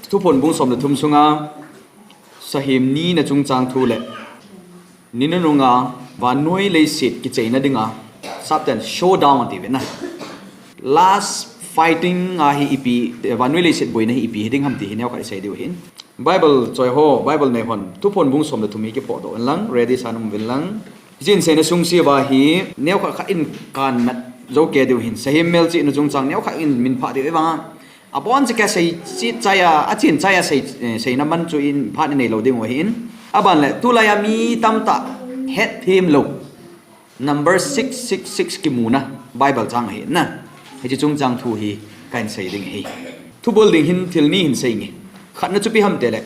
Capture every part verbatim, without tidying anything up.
Thuphon bung som le thum sunga Sahem nina chungchang thu le ni nununga vannoi leiset kicheina dinga Satan showdown ati ve na. Last fighting a hi ipi, vannoi leiset boina hi ipi hiding ham ti hi neokhat isei diu hin. Bible choi ho, Bible nei hon, Thuphon bung som le thum hi kipoh doh un lang, ready sa nom uvin lang. Hichin seina sung siva hi neokhat khat in kan mat jou kei diu hin, Sahem melchihna chungchang neokhat in min phah diu vang. Abon cheh ka sei cheh chai a, achin chai a sei, eh, seina man chu in phat nei lou ding u ahin. Aban le, tulai a mi tamtah hetthem lou. Number six six six kimuna Bible chang ahi na. Hiche chungchang thu hi kahin sei ding ahi. Thubol ding hin thil ni hin sei nge. Khatna chu ipi ham tile,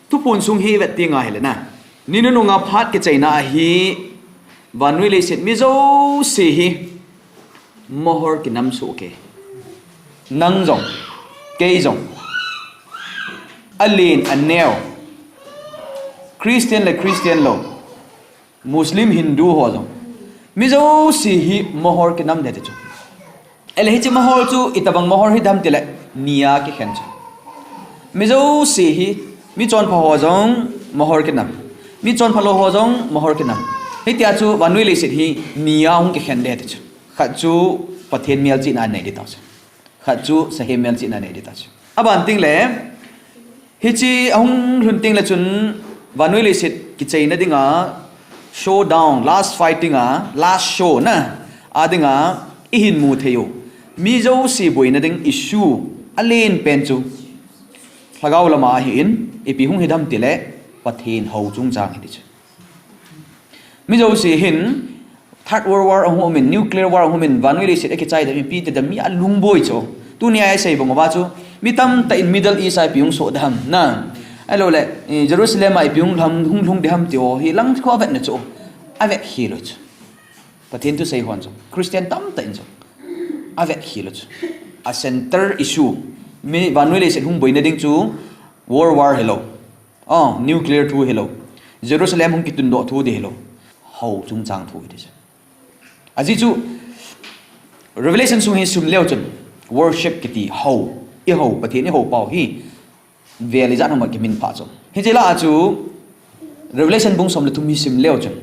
Thuphon sung hi vet ding ahile na, ni nununga phat kicheina ahi, vannoi leiset mi jouse hi mohor kinam soh kei. Nang jong, kei jong, alen aneo, Christian le Christian lou, Muslim, Hindu ho jong, mi jouse hi mohor kinam ding ati chu. Ahile hiche mohor chu itobang mohor hidam tile, ni a kikhen chu. Mi jouse hi, mi chonpha ho jong mohor kinam, mi chonpha lou ho jong mohor kinam. Hitia chu vannoi leiset hi ni a hung kikhen ding ati chu. Khat chu Pathen melchihna nei ding tah chu. Khat chu Sahem melchihna nei ding tah chu. Aban teng le, hiche ahung lhun teng le chun vannoi leiset kicheina dinga showdown, last fighting a, last show na, a dinga ihin mu thei u, mi jouse boina ding issue alen pen chu lhagao lama ahin, ipi hung hidam tile, Pathen hou chungchang hi ti chu. Mi jouse hin Third World War ahung umin, Nuclear War ahung umin, vannoi leiset akichai dam, ipi ti dam, mi alungboi chu. Tunia isei bang uva chu, mi tamtah in Middle East a ipi hung soh dam na, ahilou le, eh, Jerusalem a ipi hung lhung, hung lhung ding ham ti ho hi lang khu avetna chu, avet khel u chu. Pathen thusei hon chu, Christian tamtah in chu avet khel u chu. A center issue, mi vannoi leiset hung boina ding chu World War hilou, oh, nuclear thu hilou, Jerusalem hung kitundoh thu ding hilou, hou chungchang thu hi ti chu. Ajeh chu Revelation sung hi sim leu chun worship kiti hou, ihou, Pathen ihou pau hi vel ijat ham khat kimin phah chu. Hiche lah a chu Revelation bung som le thum hi sim leu chun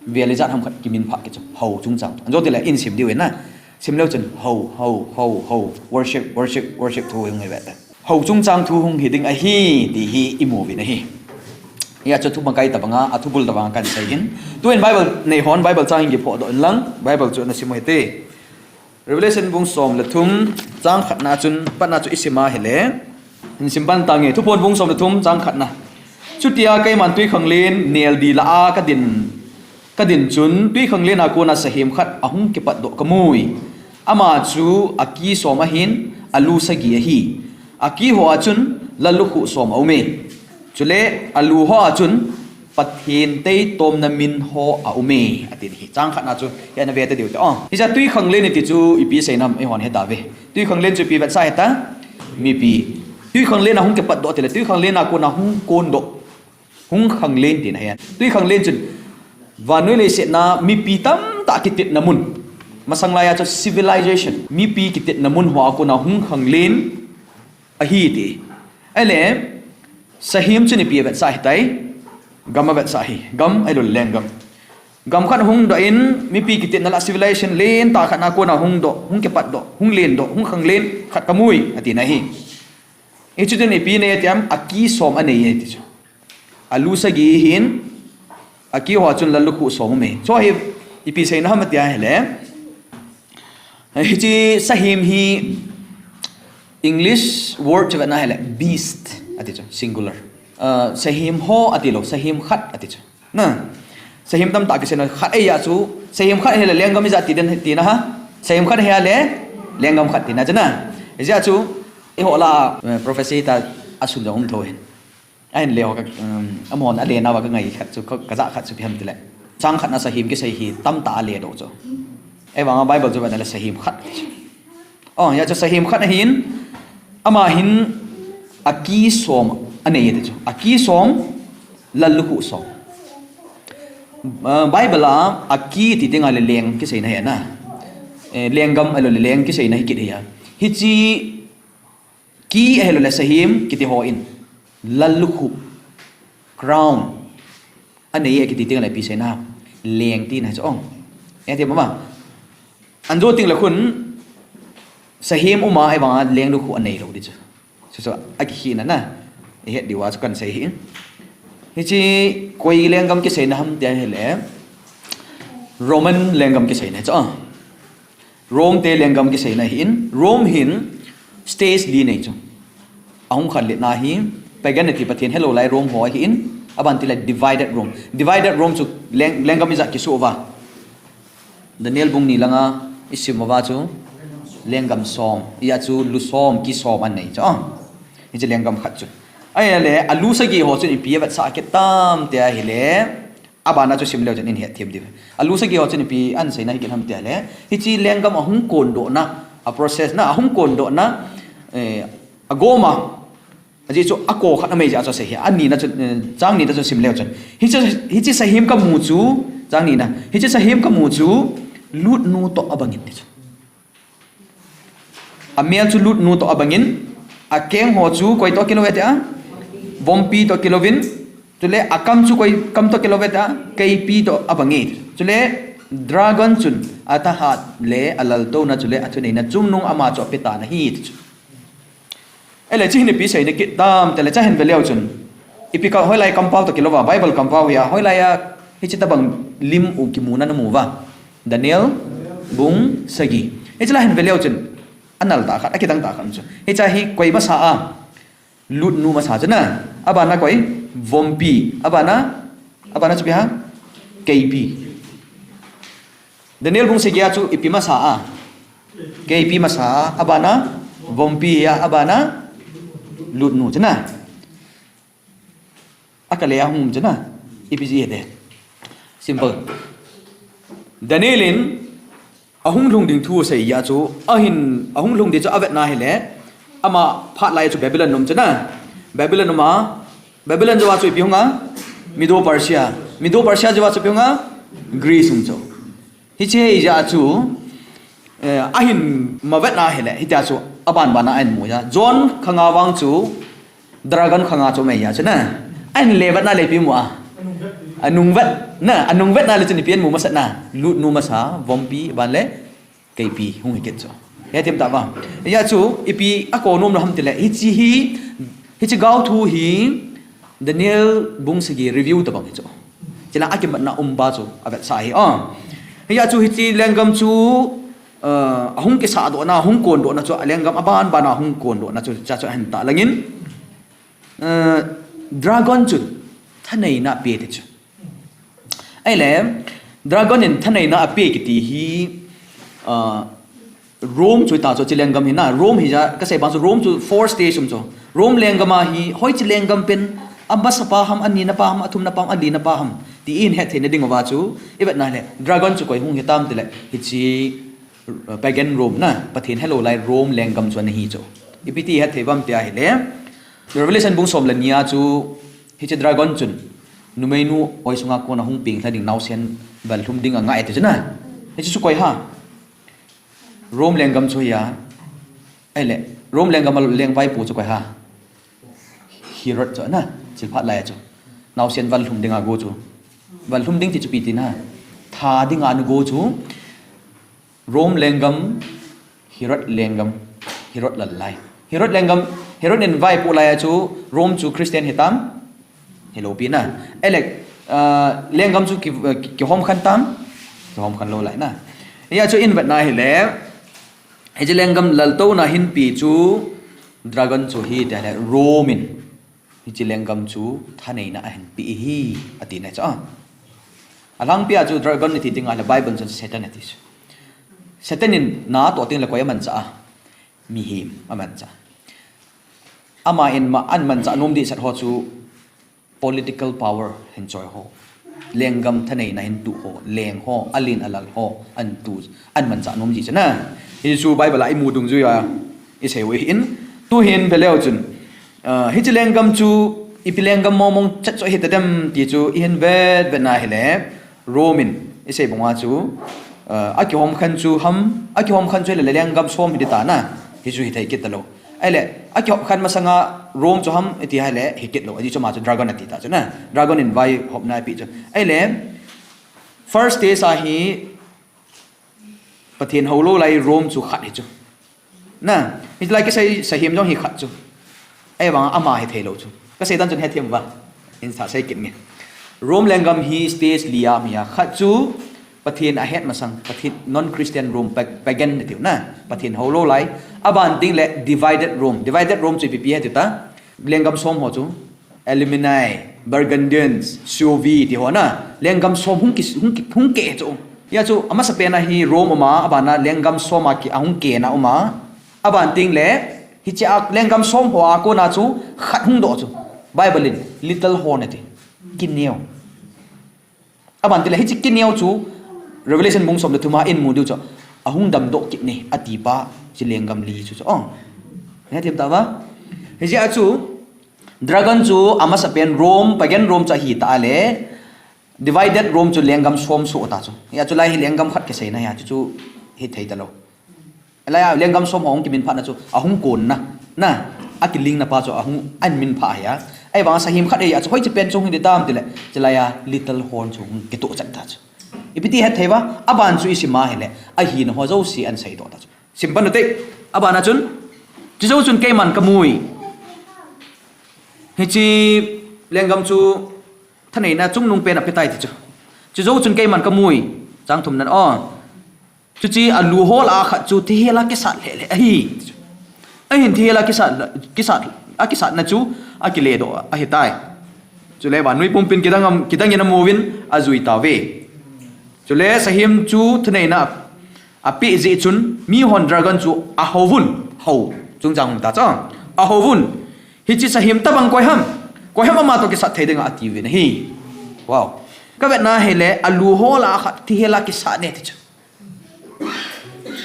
vel ijat ham khat kimin phah kit chu, hou chungchang thu. Ajo tile in sim diu in na. Sim leu chun hou, hou, hou, hou, worship, worship, worship thu hung hi ve ta. Hou chungchang thu hung hi ding ahi ti hi imu uvin ahi. Hia chu thumakai tobanga, athubul tobanga kahin sei hin. Tuin Bible nei hon Bible chang hin kiphoh doh in lang, Bible chu nasim u hite. Revelation bung som le thum, chang khatna chun, patna chu isim ahile, hin sim pan tange, Thuphon bung som le thum, chang khatna. Chutia keiman twikhanglen nel di lah a kadin, kadin chun, twikhanglen a kona sahem khat ahung kipatdoh kamui. Ama chu aki som ahin, alu sagi ahi. Aki hoa chun lallukhuh som aume. Chule alu hoa chun Pathen teitomna min ho aume, ati hi. Chang khatna chu hi ana ve ta diu te. Oh, hiche twikhanglen iti chu ipi seina ham eihon heta ve. Twikhanglen chu ipi vetsah hita? Mipi. Twikhanglen a hung kipatdoh tile, twikhanglen a kona hung kondoh, hung khanglen tina ahi. Twikhanglen chun vannoi leiset a mipi tamtah kitetna mun. Masang laiya chu civilization, mipi kitetna mun hoa kona hung khanglen ahi ti. Ahile, sahem chun ipi avetsah hitai? Gam avetsah hi. Gam ahilou le lenggam. Gam khat hung doh in, mipi kitetna lah civilization lentah khat a kona hung doh, hung kipatdoh, hung lendoh, hung khanglen khat kamui, atina ahi. Hichu chun ipi anei ati ham, aki som anei ati chu. Alu sagi ahin, aki hoa chun lallukhuh som aume. Chu hi ipi seina ham tia ahile, hiche sahem hi English word chu vetna ahile beast ati chu, singular. Ah, sahem ho ati lou, sahem khat ati chu. Na, sahem tamtah kiseina khat ahi a chu, sahem khat ahile lenggam ijat ti den tina ham? Sahem khat ahile lenggam khat tina chu na. Hijeh a chu, eiho lah a, eh, prophecy ta asun jong um thou hin. Ahin le ho ka, um, amahon alen nauva kangai khat chu, ka, kajah khat chu ipi ham tile, chang khatna sahem kisei hi tamtah alen doh chu. Ahivanga Bible chu vetna le sahem khat ati chu. Oh, hia chu sahem khat ahin, ama hin aki som anei ati chu. Aki som, lallukhuh som. Ah, Bible a aki ti tengle leng kiseina ahi na. Eh, lenggam ahilou le leng kiseina hi kit ahi a. Hiche ki ahilou le sahem kiti hon lallukhuh, crown, anei e kiti teng le ipi seina ham? Leng tina chu ong. Eti mama. Anjo teng le khun sahem uma, ahivanga lenglukhuh anei lou di chu. Chu chu akikhehna na. Ihet diu a chu kahin sei hi. Hiche koi lenggam kiseina ham tia hile, Roman lenggam kiseina chu. Rome te lenggam kiseina ahin, Rome hin states li nei chu. Ahung khanletna hi paganity, Pathen helou lai Rome ho ahin, aban tile divided Rome. Divided Rome chu leng, lenggam ijat kisuh uva. Daniel bung ni langa isim uva chu lenggam som, hia chu lu som, ki som anei chu. Hiche lenggam khat chu. Ahile, alu sagi ho chun ipi avetsah kit tam tia hile, abana chu sim leu chun ihin hetthem diu. Alu sagi ho chun ipi ahin seina hi kit ham tia le, hiche lenggam ahung kondohna, a process na, ahung kondohna, eh, agoma, ajeh chu ako khat amei jeh a chu asei hi, anina chu, eh, chang nina chu sim leu chun. Hiche, hiche sahem kamu chu, chang nina, hiche sahem kamu chu, lutnu toh abangin ti chu. Amel chu lutnu toh abangin, akeng ho chu koi toh kilou ve tia, vompi toh kilouvin, chule akam chu koi kam toh kilou ve tia, keipi toh abange. Chule dragon chun athahat le alaltouna chule athuneina chungnung ama chu apetan ahi ti chu. Ele, hiche hin ipi seina kit tam tile, hiche hin ve leu chun, ipi ka, hoilai kampao toh kilouva, Bible kampao hia, hoilai a hiche tobang lim u kimuna namu uva? Daniel bung sagi. Hiche la hin ve leu chun, anal tah khat, akidang tah khat chu. Hiche hi koi masa a? Lutnu masa chu na. Abana koi? Vompi. Abana, abana chu ipi ham? Keipi. Daniel bung sagi a chu ipi masa a? Keipi masa a, abana vompi a, abana lutnu chu na. Akale ahung chu na. Ipi jeh ham? Simple. Daniel in ahung lhung ding thu asei jeh a chu, ahin, ahung lhung ding chu avetna hile, ama phat lai chu Babylon um chu na. Babylon um a, Babylon jou a chu ipi hung a? Medo Persia. Medo Persia jou a chu ipi hung a? Greece um chu. Hiche hi jeh a chu, eh, ahin mavetna hile, hitia chu aban ban a ahin mu a. John khanga vang chu dragon khanga chu mei a chu na. Ahin le vetna le ipi mu a? Anung vet na, anung vetna le chun ipi ahin mu masat na? Lutnu masa, vompi, aban le keipi hung hi kit chu. Hetthem tah uva. Hia chu ipi ako nom lou ham tile, hiche hi, hiche gao thu hi Daniel bung sagi review tobang hi chu. Chule akimatna um pa chu avetsah hi. Ah. Hia chu hiche lenggam chu, uh, ahung kisahdohna, ahung kondohna chu, alenggam aban ban a ahung kondohna chu, cha chu ahin tah langin, uh, dragon chun thaneina ape ti chu. Ahile, dragon in thaneina ape kiti hi, ah, Rome chu ta chu hiche lenggam hi na, Rome hi jeh a, kasei bang chu Rome chu four stage um chu. Rome lenggam a hi, hoiche lenggam pen, amasa pa ham, anina pa ham, athumna pa ham, alina pa ham, ti ihin hetthei na ding uva chu, ivetna hile, dragon chu koi hung hitam tile, hiche, uh, pagan Rome na, Pathen helou lai Rome lenggam chu ana hi chu. Ipi ti hetthei uvam tia hile, Revelation bung som le ni a chu, hiche dragon chun, numeinu oi sunga kona hung peng lha ding naosen val lhum ding angai ti chu na. Hiche chu koi ham? Rome lenggam chu hia. Ahile, Rome lenggam a lengvaipo chu koi ham? Herod chu na, chilphat lai a chu. Naosen val lhum ding ago chu. Val lhum ding ti chu ipi tina? Tha ding a ana go chu. Rome lenggam, Herod lenggam, Herod lal lai. Herod lenggam, Herod in vaipoh lai a chu, Rome chu Christian hitam? Hilou pi na. Ahile, ah, lenggam chu ki, ki, kihom khen tam? Kihom khen lou lai na. Hia chu ihin vetna hile, hiche lenggam laltouna hinpe chu dragon chu hi tia hile Rome in hiche lenggam chu thaneina ahin pe hi, ati na chu. Alangpi a chu dragon iti ding a le Bible chun Satan ati chu. Satan in natoh teng le koi amanchah a? Mihem amanchah. Ama in ma, ahin manchah nom dehset ho chu political power hin choi ho, lenggam thaneina hin tuh ho, leng ho, alen alal ho, ahin tuh, ahin manchah nom ji chu na. Hichu Bible a imu dungjui a isei u ahin, tuhin ve leu chun, ah, hiche lenggam chu ipi lenggam mong mong chet chu ahi tadem ti chu ihin vet vetna hile, Rome in isei banga chu, ah, akihom khen chu ham, akihom khen chu hile lenggam som hi ding ta na, hichu hithei kit talou. Ahile, akihom khen masanga Rome chu ham iti ahile, hi kit lou. Ajeh chu ama chu dragon ati ta chu na. Dragon in vaihopna ape chu. Ahile, first stage a hi, Pathen hou lou lai Rome chu khat hi chu. Na, hiche lai kisei sahem jong hi khat chu. Ahivang ama hithei lou chu. Kasei dan chun hethem uva. Hin sa sei kit nge. Rome lenggam hi stage li a um ahi a. Khat chu Pathen ahet masang, Pathen non-Christian Rome, pa-, pagan nati u na. Pathen hou lou lai. Aban teng le divided Rome. Divided Rome chu ipi ipi ahitai. Lenggam som ho chu. Alemanni, Burgundians, Suevi ti ho na. Lenggam som hung ki, hung ki, hung keh chu. Hia chu, amasapen a hi Rome um a, aban a lenggam som a ki, ahung keh na um a. Aban teng le, hiche a lenggam som ho a kona chu, khat hung doh chu. Bible in, little horn ati. Kineo. Aban teng le, hiche kineo chu, Revelation bung som le thum a imu diu chu. Ahung damdoh kit e, ati pa, hiche lenggam li chu chu. Oh. Hethem tauva. Hiche a chu, Dragon chu amasapen Rome, pagan Rome chu ahi ta le, divided Rome chu lenggam som soh ta chu. Hia chu lai hi lenggam khat kiseina hia chu chu hithei talou. Lai a lenggam som ho hung kiminphah na chu ahung kon na. Na, akiling na pa chu ahung ahin minphah hia. Ahivang sahem khat ahi a chu hoiche pen chu hung hi ding ham tile, hiche lai a little horn chu hung kitoh chat ta chu. Ipi ti hethei uva, aban chu isim a ahile, ahina ho jouse ahin seidoh ta chu. Sim pan u te, aban a chun, chujou chun keiman kamui. Hiche lenggam chu thaneina chungnung pen apetai ti chu. Chujou chun keiman kamui, chang thum nan o. Chuche alu ho lah a khat chu thihel a kisat lheh lheh ahi. Ahin thihel a kisat, kisat, akisatna chu akiledoh ahitai. Chule vannoi pumpin kidang am, kidang in amun ajui tauve. Chule sahem chu thaneina apeh jeh chun, mihon dragon chu ahouvun, hou, chungchang um ta chu, ahouvun. Hiche sahem tobang koi ham, koi ham ama toh kisat thei dinga atiuvin ahi. Wow. Kavetna ahile, alu ho lah a khat thihel a kisat e ti chu.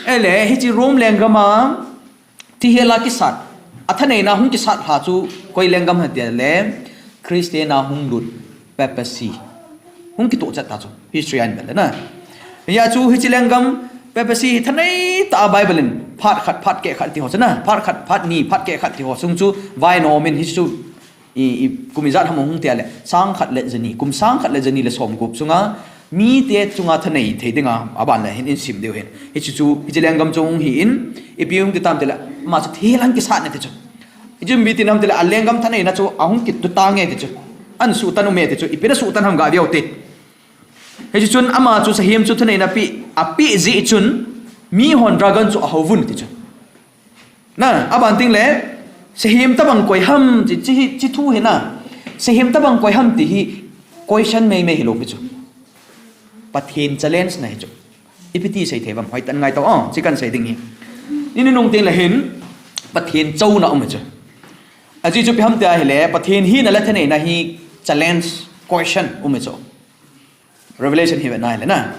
Ahile, hiche Rome lenggam a, thihel a kisat, athaneina hung kisat lha chu, koi lenggam ham tile, Christian a hung lut, papacy. Hung kitoh chat ta chu, history a ivet le na. Hia chu hiche lenggam, papacy hi thanei tah a Bible in, phat khat, phat keh khat ti ho chu na, phat khat, phat ni, phat keh khat ti ho sung chu, vainom in hiche chu, i, i, kum ijat ham hung ti a le, sang khat le jani, kum sang khat le jani le som gup sunga, mite chunga thanei thei dinga, aban le hin isim diu hin. Hiche chu, hiche lenggam chu hung hi in, ipi hung ti tam tile, ama chu thihel a kisat e ti chu. Hiche chu ipi ti nam tile, alenggam thaneina chu, ahung kitoh tang e ti chu. Ahin suhtan um e ti chu, ipi na suhtan ham gave u te. Hiche chun ama chu sahem chu thaneina apeh, apeh jeh chun, mihon dragon chu ahouvun ti chu. Na, aban teng le, sahem tobang koi ham, chi, chi, chi thu hi na. Sahem tobang koi ham ti hi, question mei mei hilou pi chu. Pathen challenge na hi chu. Ipi ti sei thei uvam, hoitah in ngai tau, oh, chi kahin sei ding hi. Ni nunung teng le hin, Pathen chouna um hi chu. Ajeh chu ipi ham ti ahile, Pathen hina le thaneina hi challenge, question um hi chu. Revelation hi vetna ahile na.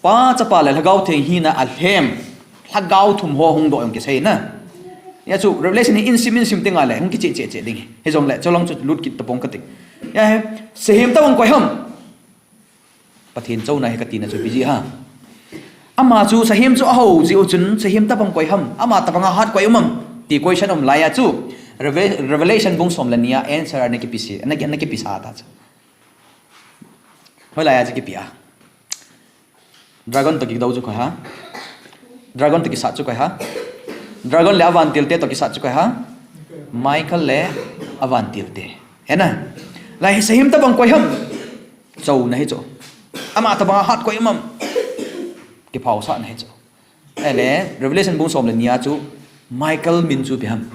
Pa, Chapa le Lhagao Theng hina alhem. Lhagao thum ho hung doh jong kisei na. Hia chu Revelation hi insim insim teng le hung kicheh cheh cheh ding hi. Hijongle, chulang chu lut kit tapong kati. Hia hi, sahem tobang koi ham. Pathen chouna hi katina chu ipi jeh ham. Ama chu sahem chu ahou jeh u chun sahem tobang koi ham. Ama tobang a hat koi um am. Ti question um lai a chu. Reve-, Revelation bung som le ni a answer ana kipe se, ana ki, ana kipe sa ta chu. Hoilai a chu kipe a. Dragon toh kidou chu koi ham. Dragon toh kisat chu koi ham. Dragon le avantil te toh kisat chu koi ham. Michael le avantil te. He na. Lai hi sahem tobang koi ham. Chouna hi chu. Ama tobang a hat koi um am. Kiphasahna hi chu. Ahile, Revelation bung som le ni a chu Michael min chu ipi ham.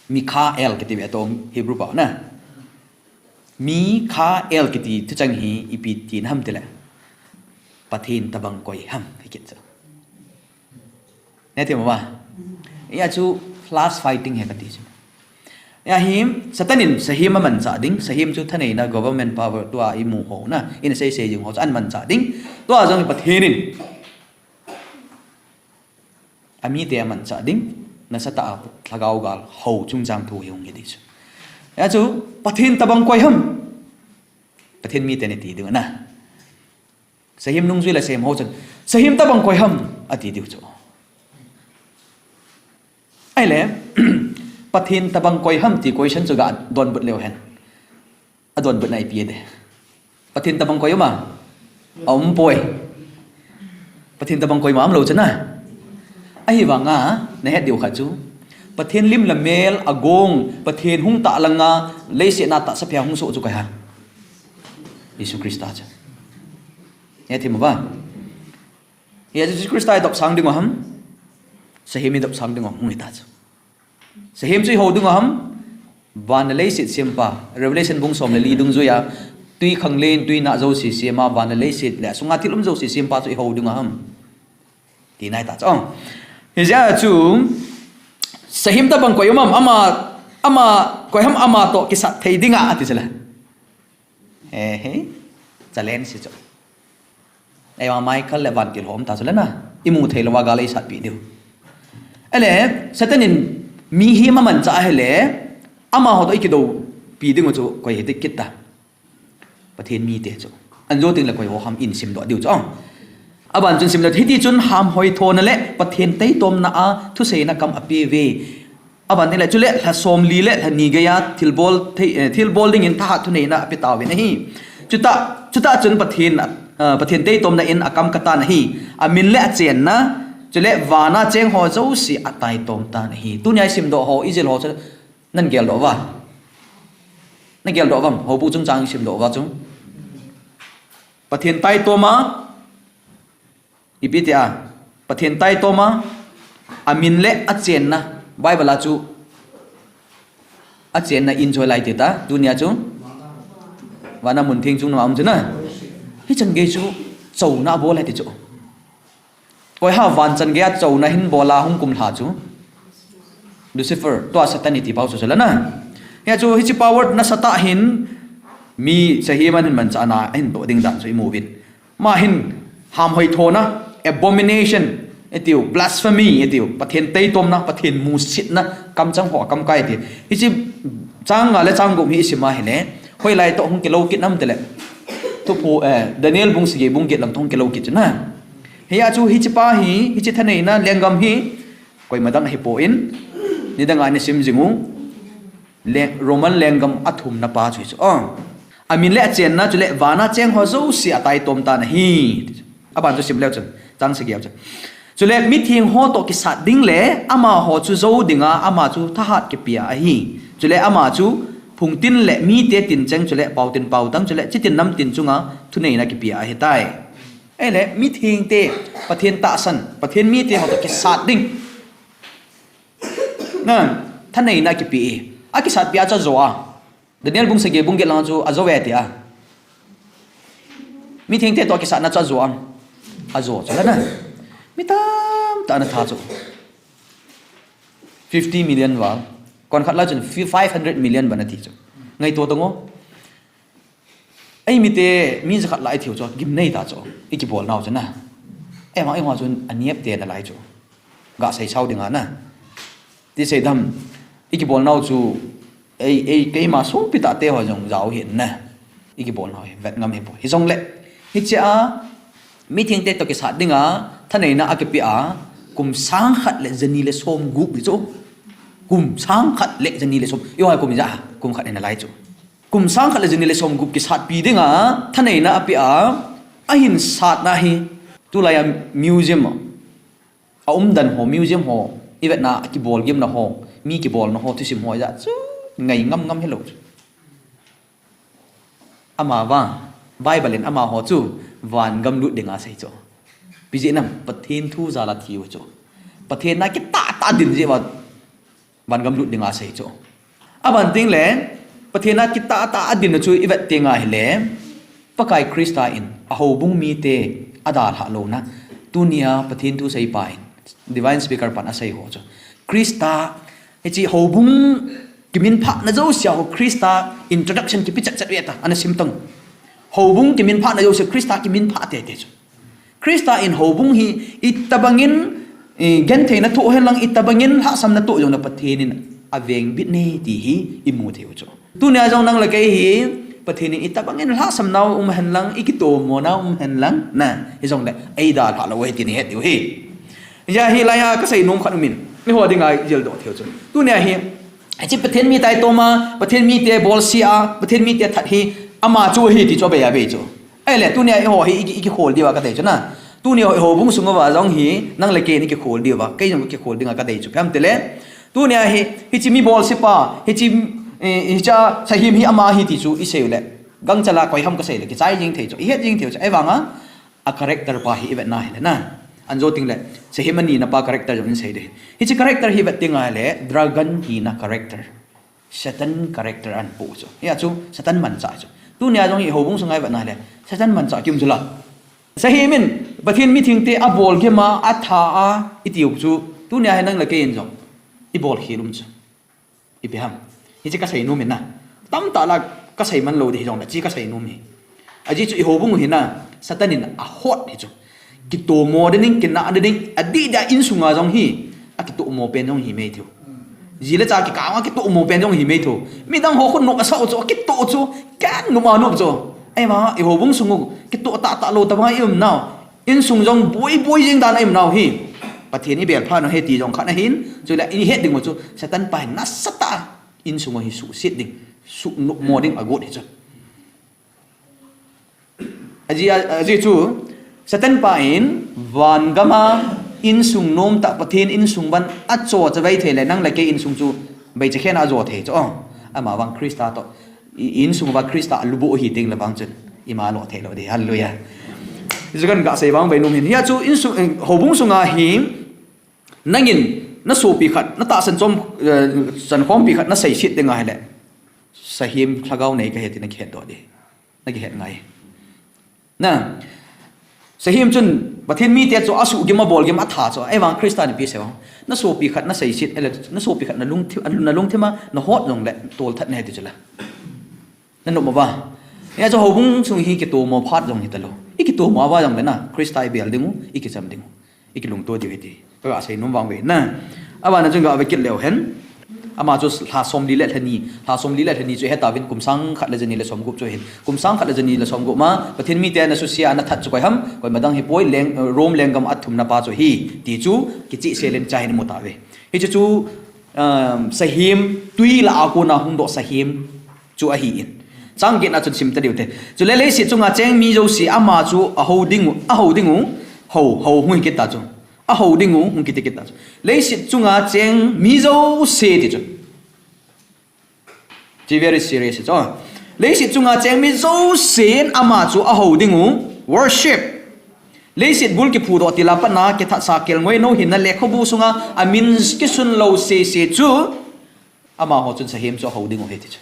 Mikhael kiti ve tong Hebrew pao na. Mikhael kiti thucheng hi ipi tina ham tile. Pathen tobang koi ham, hi kit chu. Nati mo ba? Hia chu class fighting hi kati chu. Hia hi Satan in sahem amanchah ding, sahem chu thaneina government power tua imu ho na, ina sei sei jing ho chu amanchah ding. Tua jong Pathen in amite amanchah ding, nasatah a lhagao gal hou chungchang thu hi hung hi ding chu. Hia chu, Pathen tobang koi ham. Pathen mite nati diu na. Sahem nungjui le sahem hou chun, sahem tobang koi ham, ati diu chu. Ahile, Pathen tabang koi ham ti question chu ga donbut leu hen. Adonbutna ipi e de. Pathen tabang koi um a? Aum poi. Pathen tabang koima um lou chu na. Ahivanga, nahet diu khat chu, Pathen lim le mel agong, Pathen hung tah langa, leiset a tahsa phia hung soh chu koi ham? Jesu Christa chu. Nahet thim uva? Hia Jesu Christa idop sang ding u ham? Sahem idop sang ding u ham? Hung hita chu. Sahem chu ihou ding u ham? Van le leiset sempa. Revelation bung som le li dungjuia, tui khanglen, tui nah jouse sema, van le leiset le asunga thil um jouse sempa chu ihou ding u ham? Tina hita chu. Hijeh a chu, sahem tabang koi um ham? Ama, ama, koi ham ama toh kisat thei dinga, ati chu le. He, he. Challenge chu. Eiva Michael le vantil ho um ta chu le na. Imu thei louva gal eisatpi diu. Ele, Satan in mihem amanchah ahile, amaho toh ikidoupi ding u chu koi hiti kit ta? Pathen mite chu. Anjo teng le koi ho ham in simdoh diu chu. Aban chun simle, hiti chun hamhoithona le Pathen taitomna a thuseina kam apeuve. Aban teng le, chule lha somli le lha ni geiya thilbol thei, eh, thilbol dingin thahat thuneina apetauvin ahi. Chuta, chuta chun Pathen, ah, Pathen taitomna in akam katan ahi. Amin le achenna, chule vana cheng ho jouse ataitom tan ahi. Tunia isimdoh ho, ijil ho chu nan geldoh uva? Nageldoh uvam? Houbung chungchang isimdoh uva chu. Pathen taitoma, ipi tia, Pathen taitoma, amin le achenna, Bible a chu, achenna in chu hoilai ati ta, tunia chu, vana mun theng chungnung a um chu na. Hichan gei chu, chouna abol e ti chu. Koi ham van chan geiya chouna hin bola hung kumlha chu? Lucifer, tua Satan iti pau chu chu le na. Hia chu hiche power nasatah hin mi sahem ahin manchahna ahin toh ding dan chu imu uvin. Ama hin hamhoithona, abomination, itiu, blasphemy, itiu, Pathen taitomna, Pathen musitna, kamchang ho akamkai iti. Hiche chang nga le chang gup hi isim ahile, hoilai toh hung kilou kit nam tile. Thupu, eh, Daniel bung sagi bung get lang toh hung kilou kit chu na. Hia chu hiche pa hi, hiche thaneina lenggam hi, koima dang ahipoi, nidanga nasim jing u, le, Roman lenggam athumna pa chu hichu. Oh. Amin le achenna chule vana cheng ho jouse ataitom tan ahi. Aban chu sim leu chun, chang sagi a chun. Chule mitheng ho toh kisat ding le amaho chu jou dinga ama chu thahat kipea ahi. Chule ama chu phungtin le mite tincheng chule paotin paotang chule chitin namtin chunga thuneina kipea ahitai. Ahile, mithengte, Pathen tahsan, Pathen mite ho toh kisat ding. Na, thaneina kipe e. Akisatpi a chu ajo a. Daniel bung sagi bung get lang chu ajo e tia. Mithengte toh kisatna chu ajo am? Ajo chu le na. Mi tamtah ana tha chu. Fifty million val. Kon khat lai chun fi-, five hundred million bana thi chu. Ngaito tang o. Eimite, mi jakhat lai thiu chu, gimnei ta chu, ikibolnau chu na. Eima, eima chun anep te nalai chu. Gasei sao dinga na. Ti seidam, ikibolnau chu, ei, ei, keima songpi tahte ho jong jao hin na. Ikibolnau hi, vet ngam hipoi. Hijongle, hichea, mithengte toh kisat dinga, thaneina akipe a, kum sang khat le jani le som gup hi chu. Kum sang khat le jani le som. Iho kum ja, kum khat nalai chu. Kum sang khat le jani le som gup kisatpi dinga, thaneina ape a, ahin satna hi, tulai a museum a, aumdan ho, museum ho, ivetna, akibol gimna ho, mi kibolna ho, thusim ho, ja chu, ngai ngam ngam hilou. Ama vang, Bible in amaho chu, van gam lut dinga sei chu. Ipi jeh ham, Pathen thu jal a thiu chu. Pathen a kitah tah din jeh uva, van gam lut dinga sei chu. Aban teng le, Pathen a kitah tah a din chu ivet teng ahile, Pakai Christa in, ahoubung mite adalhah louna, tunia Pathen thu seipa in, divine speaker pan asei ho chu. Christa, hiche houbung kiminphahna jousea ho Christa introduction kipe chet chet ve ta, ana sim tang. Houbung kiminphahna jouse Christa kiminphah tete chu. Christa in houbung hi itobangin, eh, gentheina thoh henlang, itobangin lhahsamna thoh jongle Pathen in avengbit e ti hi imu thei u chu. Tunia jong nang le kei hi Pathen in itobangin lhahsamnau um henlang, ikitomonau um henlang, na, hijongle eidalhah lou ahi ti nahet diu ahi. Hijeh a hilai a kasei nom khat um in, eiho dinga jildoh thei u chu. Tunia hi, Hiche Pathen mi tai toma, Pathen mite bolse a, Pathen mite that hi, ama chu ahi ti chu abei abei chu. Ahile, tunia eiho hi i, i kikhol diuva kadei chu na. Tunia eiho houbung sunguva jong hi, nang le kei in i kikhol diuva, kei jong kikhol dinga kadei chu. Ipi ham itile, tunia hi, hiche mi bolse pa, hiche, eh, hiche Sahem hi ama ahi ti chu isei u le. Gangchal a koi ham kasei le, kichai jing thei chu, ihet jing thei chu. Ahivanga, a character pa hi ivet na hile na. Anjo teng le, Sahem anina pa character jong in sei ding. Hiche character hi vet teng ahile, dragon hina character. Satan character ahin poh chu. Hia chu, Satan manchah chu. Tunia jong hi houbung sunga ivet na hile, Satan manchah kium chu la. Sahem in, Pathen mithengte abol gim a, atha a, itiu chu. Tunia hi nang le kei in jong. Ibol khel um chu. Ipi ham. Hiche kasei nom in na. Tamtah la kasei man lou ding hijongle, hiche kasei nom hi. Ajeh chu i houbung u hi na, Satan in ahot hi chu. Kitomo ding, kinah ding, adih dia insunga jong hi, akitomo pen jong hi mai thei u. Ji le cha kikah a kitomo pen jong hi mai thei u. Midang ho khu nop asah u chu, akitoh u chu, ken nop a nop chu. Ahivang, i houbung sung u, kitoh tahtah lou tabang a i um nau. Insung jong boi boi jing dan a i um nau hi. Pathen i bel phat nau ahi ti jong khat ahin, chule i het ding u chu, Satan pa hin nasatah a, insung u hi suhset ding, suhnopmo ding agot hi chu. Ajeh, ajeh chu, Satan pa in, van gam a, insung nomtah Pathen insung bang a cho chavai thei le, nang le kei insung chu, baicha khen a jo thei chu, oh, ama vang Christa toh, i, insung uva Christa alubuh ahi teng le vang chun, ima lo thei lou ding, hallelujah. Hichu kahin gasei vang vei nom hin. Hia chu insung, eh, houbung sunga hi, nangin, na sopi khat, na tahsan chom, eh, chankhompi khat, na seiset ding ahile. Sahem lhagao nei kahi ti na kihet doh ding. Na kihet ngai. Na, Sahem chun, Pathen mite chu asuh gim, abol gim, atha chu, ahivang Christa in ipi asei u. Na sopi khat, na seiset, ele, na sopi khat, na lungthim, na lungthim a, na hot jongle, tolthat nahi ti chu la. Na nop mo uva. Hia chu houbung sung hi kitomo phat jong hi talou. I kitomo uva jongle na, Christa i bel ding u, i kicham ding u. I kilungto diu ahi ti. Ka gasei nom vang ve na. Abana chun gave kit leu hen. Ama chu lha somli le lha ni. Lha somli le lha ni chu hetauvin kum sang khat le jani le somgup chu ahin. Kum sang khat le jani le somgup ma, Pathen mite ana susia ana that chu koi ham. Koima dang hipoi leng, Rome lenggam athumna pa chu ahi. Ti chu kichehsel in cha hin imu tauve. Hichu chu, um, Sahem tui lah a kona hungdoh Sahem chu ahin. Chang get na chun sim ta diu te. Chule leiset chunga cheng mi jouse ama chu ahou ding u, ahou ding u, hou, hou hung hi kit ta chu. Ahou ding u, hung kiti kit ta chu. Leiset chunga cheng mi jouse ti chu. Ti very serious chu. Leiset chunga cheng mi jousen ama chu ahou ding u, worship. Leiset bul kiphudoh til a pat na kithat sa kelngoi nou hinna lekhabu sunga amin kisun lou sese chu. Amaho chun Sahem chu ahou ding u ahi ti chu.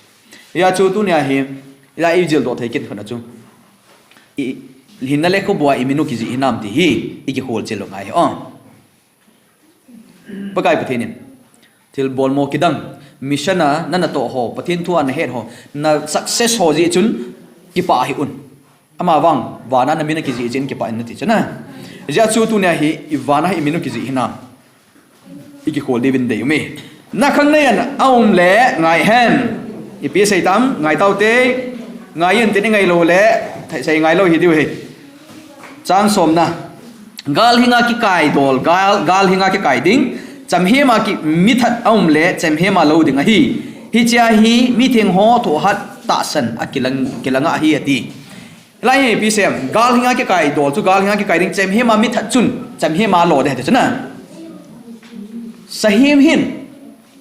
Hia chu tunia hi, ila i jil doh thei kit khat na chu. I, hinna lekhabu a i min u kijih hinam ti hi, i kihol chil lou ngai hi. Oh. Pakai Pathen in. Thilbol mo kidang. Mission a, na natoh ho, Pathen thu a na het ho, na success ho jeh chun, kipah hih un. Ama vang, vana na min a kijih jeh in kipah in nati chu na. Hijeh a chu tunia hi, i vana hi i min u kijih hinam. I kikhol diuvin dei um e. Na khang nei an a um le ngai hen. Ipi sei tam, ngai taute. Ngai in tin i ngai lou le, thei sei ngai lou hi diu hi. Chang somna. Gal hinga kikai dol, gal, gal hinga kikai ding. Chamhema ki mithat a um le, chamhema lou ding ahi. Hichea hi, mitheng ho thohhat tahsan a kilang, kilang ahi ati. Lai hi ipi sei em, gal hinga kikai dol chu, gal hinga kikai ding, chamhema mithat chun, chamhema lo ding ati chu na. Sahem hin,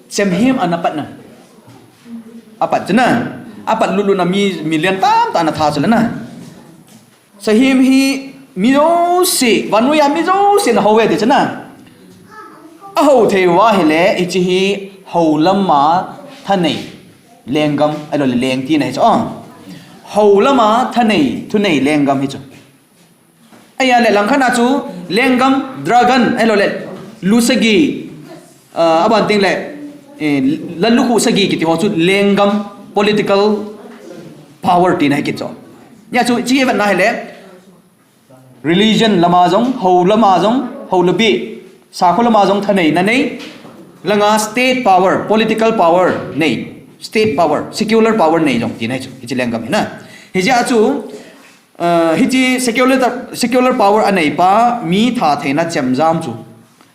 chamhem ana pat na. Apat chu na. Apat lulu na mi, million tamtah ana tha chu le na. Sahem hi mi jouse, vannoi a mi jouse na hou e ti chu na. Ahou thei uva ahile, hiche hi hou lama thanei. Lenggam, ahilou le leng tina hi chu. Ah. Hou lama thanei, thunei lenggam hi chu. Ahile langkhat na chu lenggam, dragon, ahilou le lu sagi, ah, aban teng le, eh, lallukhuh sagi kiti ho chu lenggam political power tina hi kit chu. Hia chu, chi vet na ahile, religion lama jong, hou lama jong, hou le beh, sakho lama jong thanei na nei, langa state power, political power nei, state power, secular power nei jong tina hi chu, hiche lenggam hi na. Hijeh a chu, ah, hiche secular, secular power anei pa, mi tha theina chemjam chu.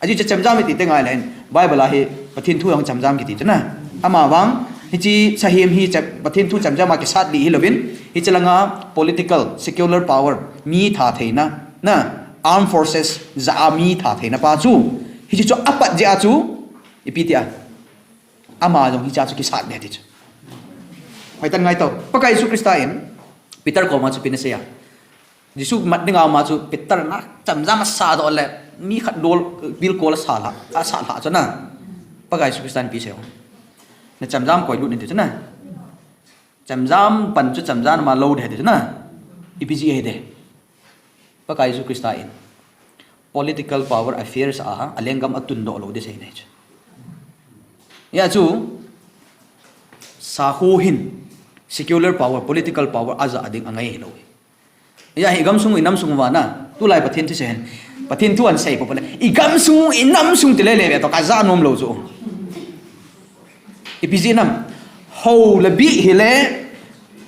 Ajeh chu chemjam iti te ngai le, Bible a hi Pathen thu jong chemjam kiti chu na. Ama vang, hiche sahem hi cha-, Pathen thu chemjam a kisat lih hilouvin, hiche langa political, secular power, mi thatheina, na, armed forces, ja a mi thatheina pa chu, hiche chu apat jeh a chu, ipi tia, ama jong hiche a chu kisat lih ti chu. Hoitah in ngaito, Pakai Jesu Christa in, Peter koma chu ipi ana sei a. Jesu mat dinga ama chu Peter na chemjam asah doh le mi khat dol bilkol asah lha, asah lha chu na. Pakai Jesu Christa in ipi asei u. Na chemjam koi lut in ti chu na. Chemjam pan chu chemjam ma lo de ti chu na. Ipi jeh ahi de. Pakai Jesu Christa in political power affairs a, a lenggam atundoh lou ding asei ahi chu. Hijeh chun, sakho hin secular power, political power aja ding angai lou. Hijeh hin igamsung inamsung uva na, tulai Pathen thusei hin. Pathen thu ahin sei popo le, igamsung inamsung ti lele ve toh kaja nom lou chu. Ipi jeh ham. Hou le bih hile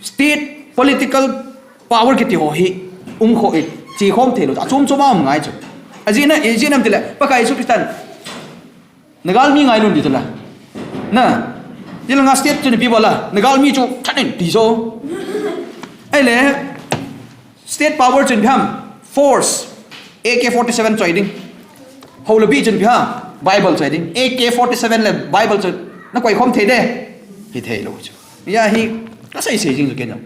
state political power kiti ho hi um kho i, che khom thei lou. Achom chom a um ngai chu. Ajeh na, ijeh inem tile, Pakai Jesu Christan, na galmi ngailun ti tala. Na, tilanga state chu na ipi bol a, na galmi chu that in ti chu. Ahile, state power chun ipi ham, force, A K forty-seven choi ding. Hou le bih chun ipi ham, Bible choi ding. A K forty-seven le Bible chu na koi khom thei de. Hithei lou chu. Hijeh hin, kasei sei jing chu kei jong.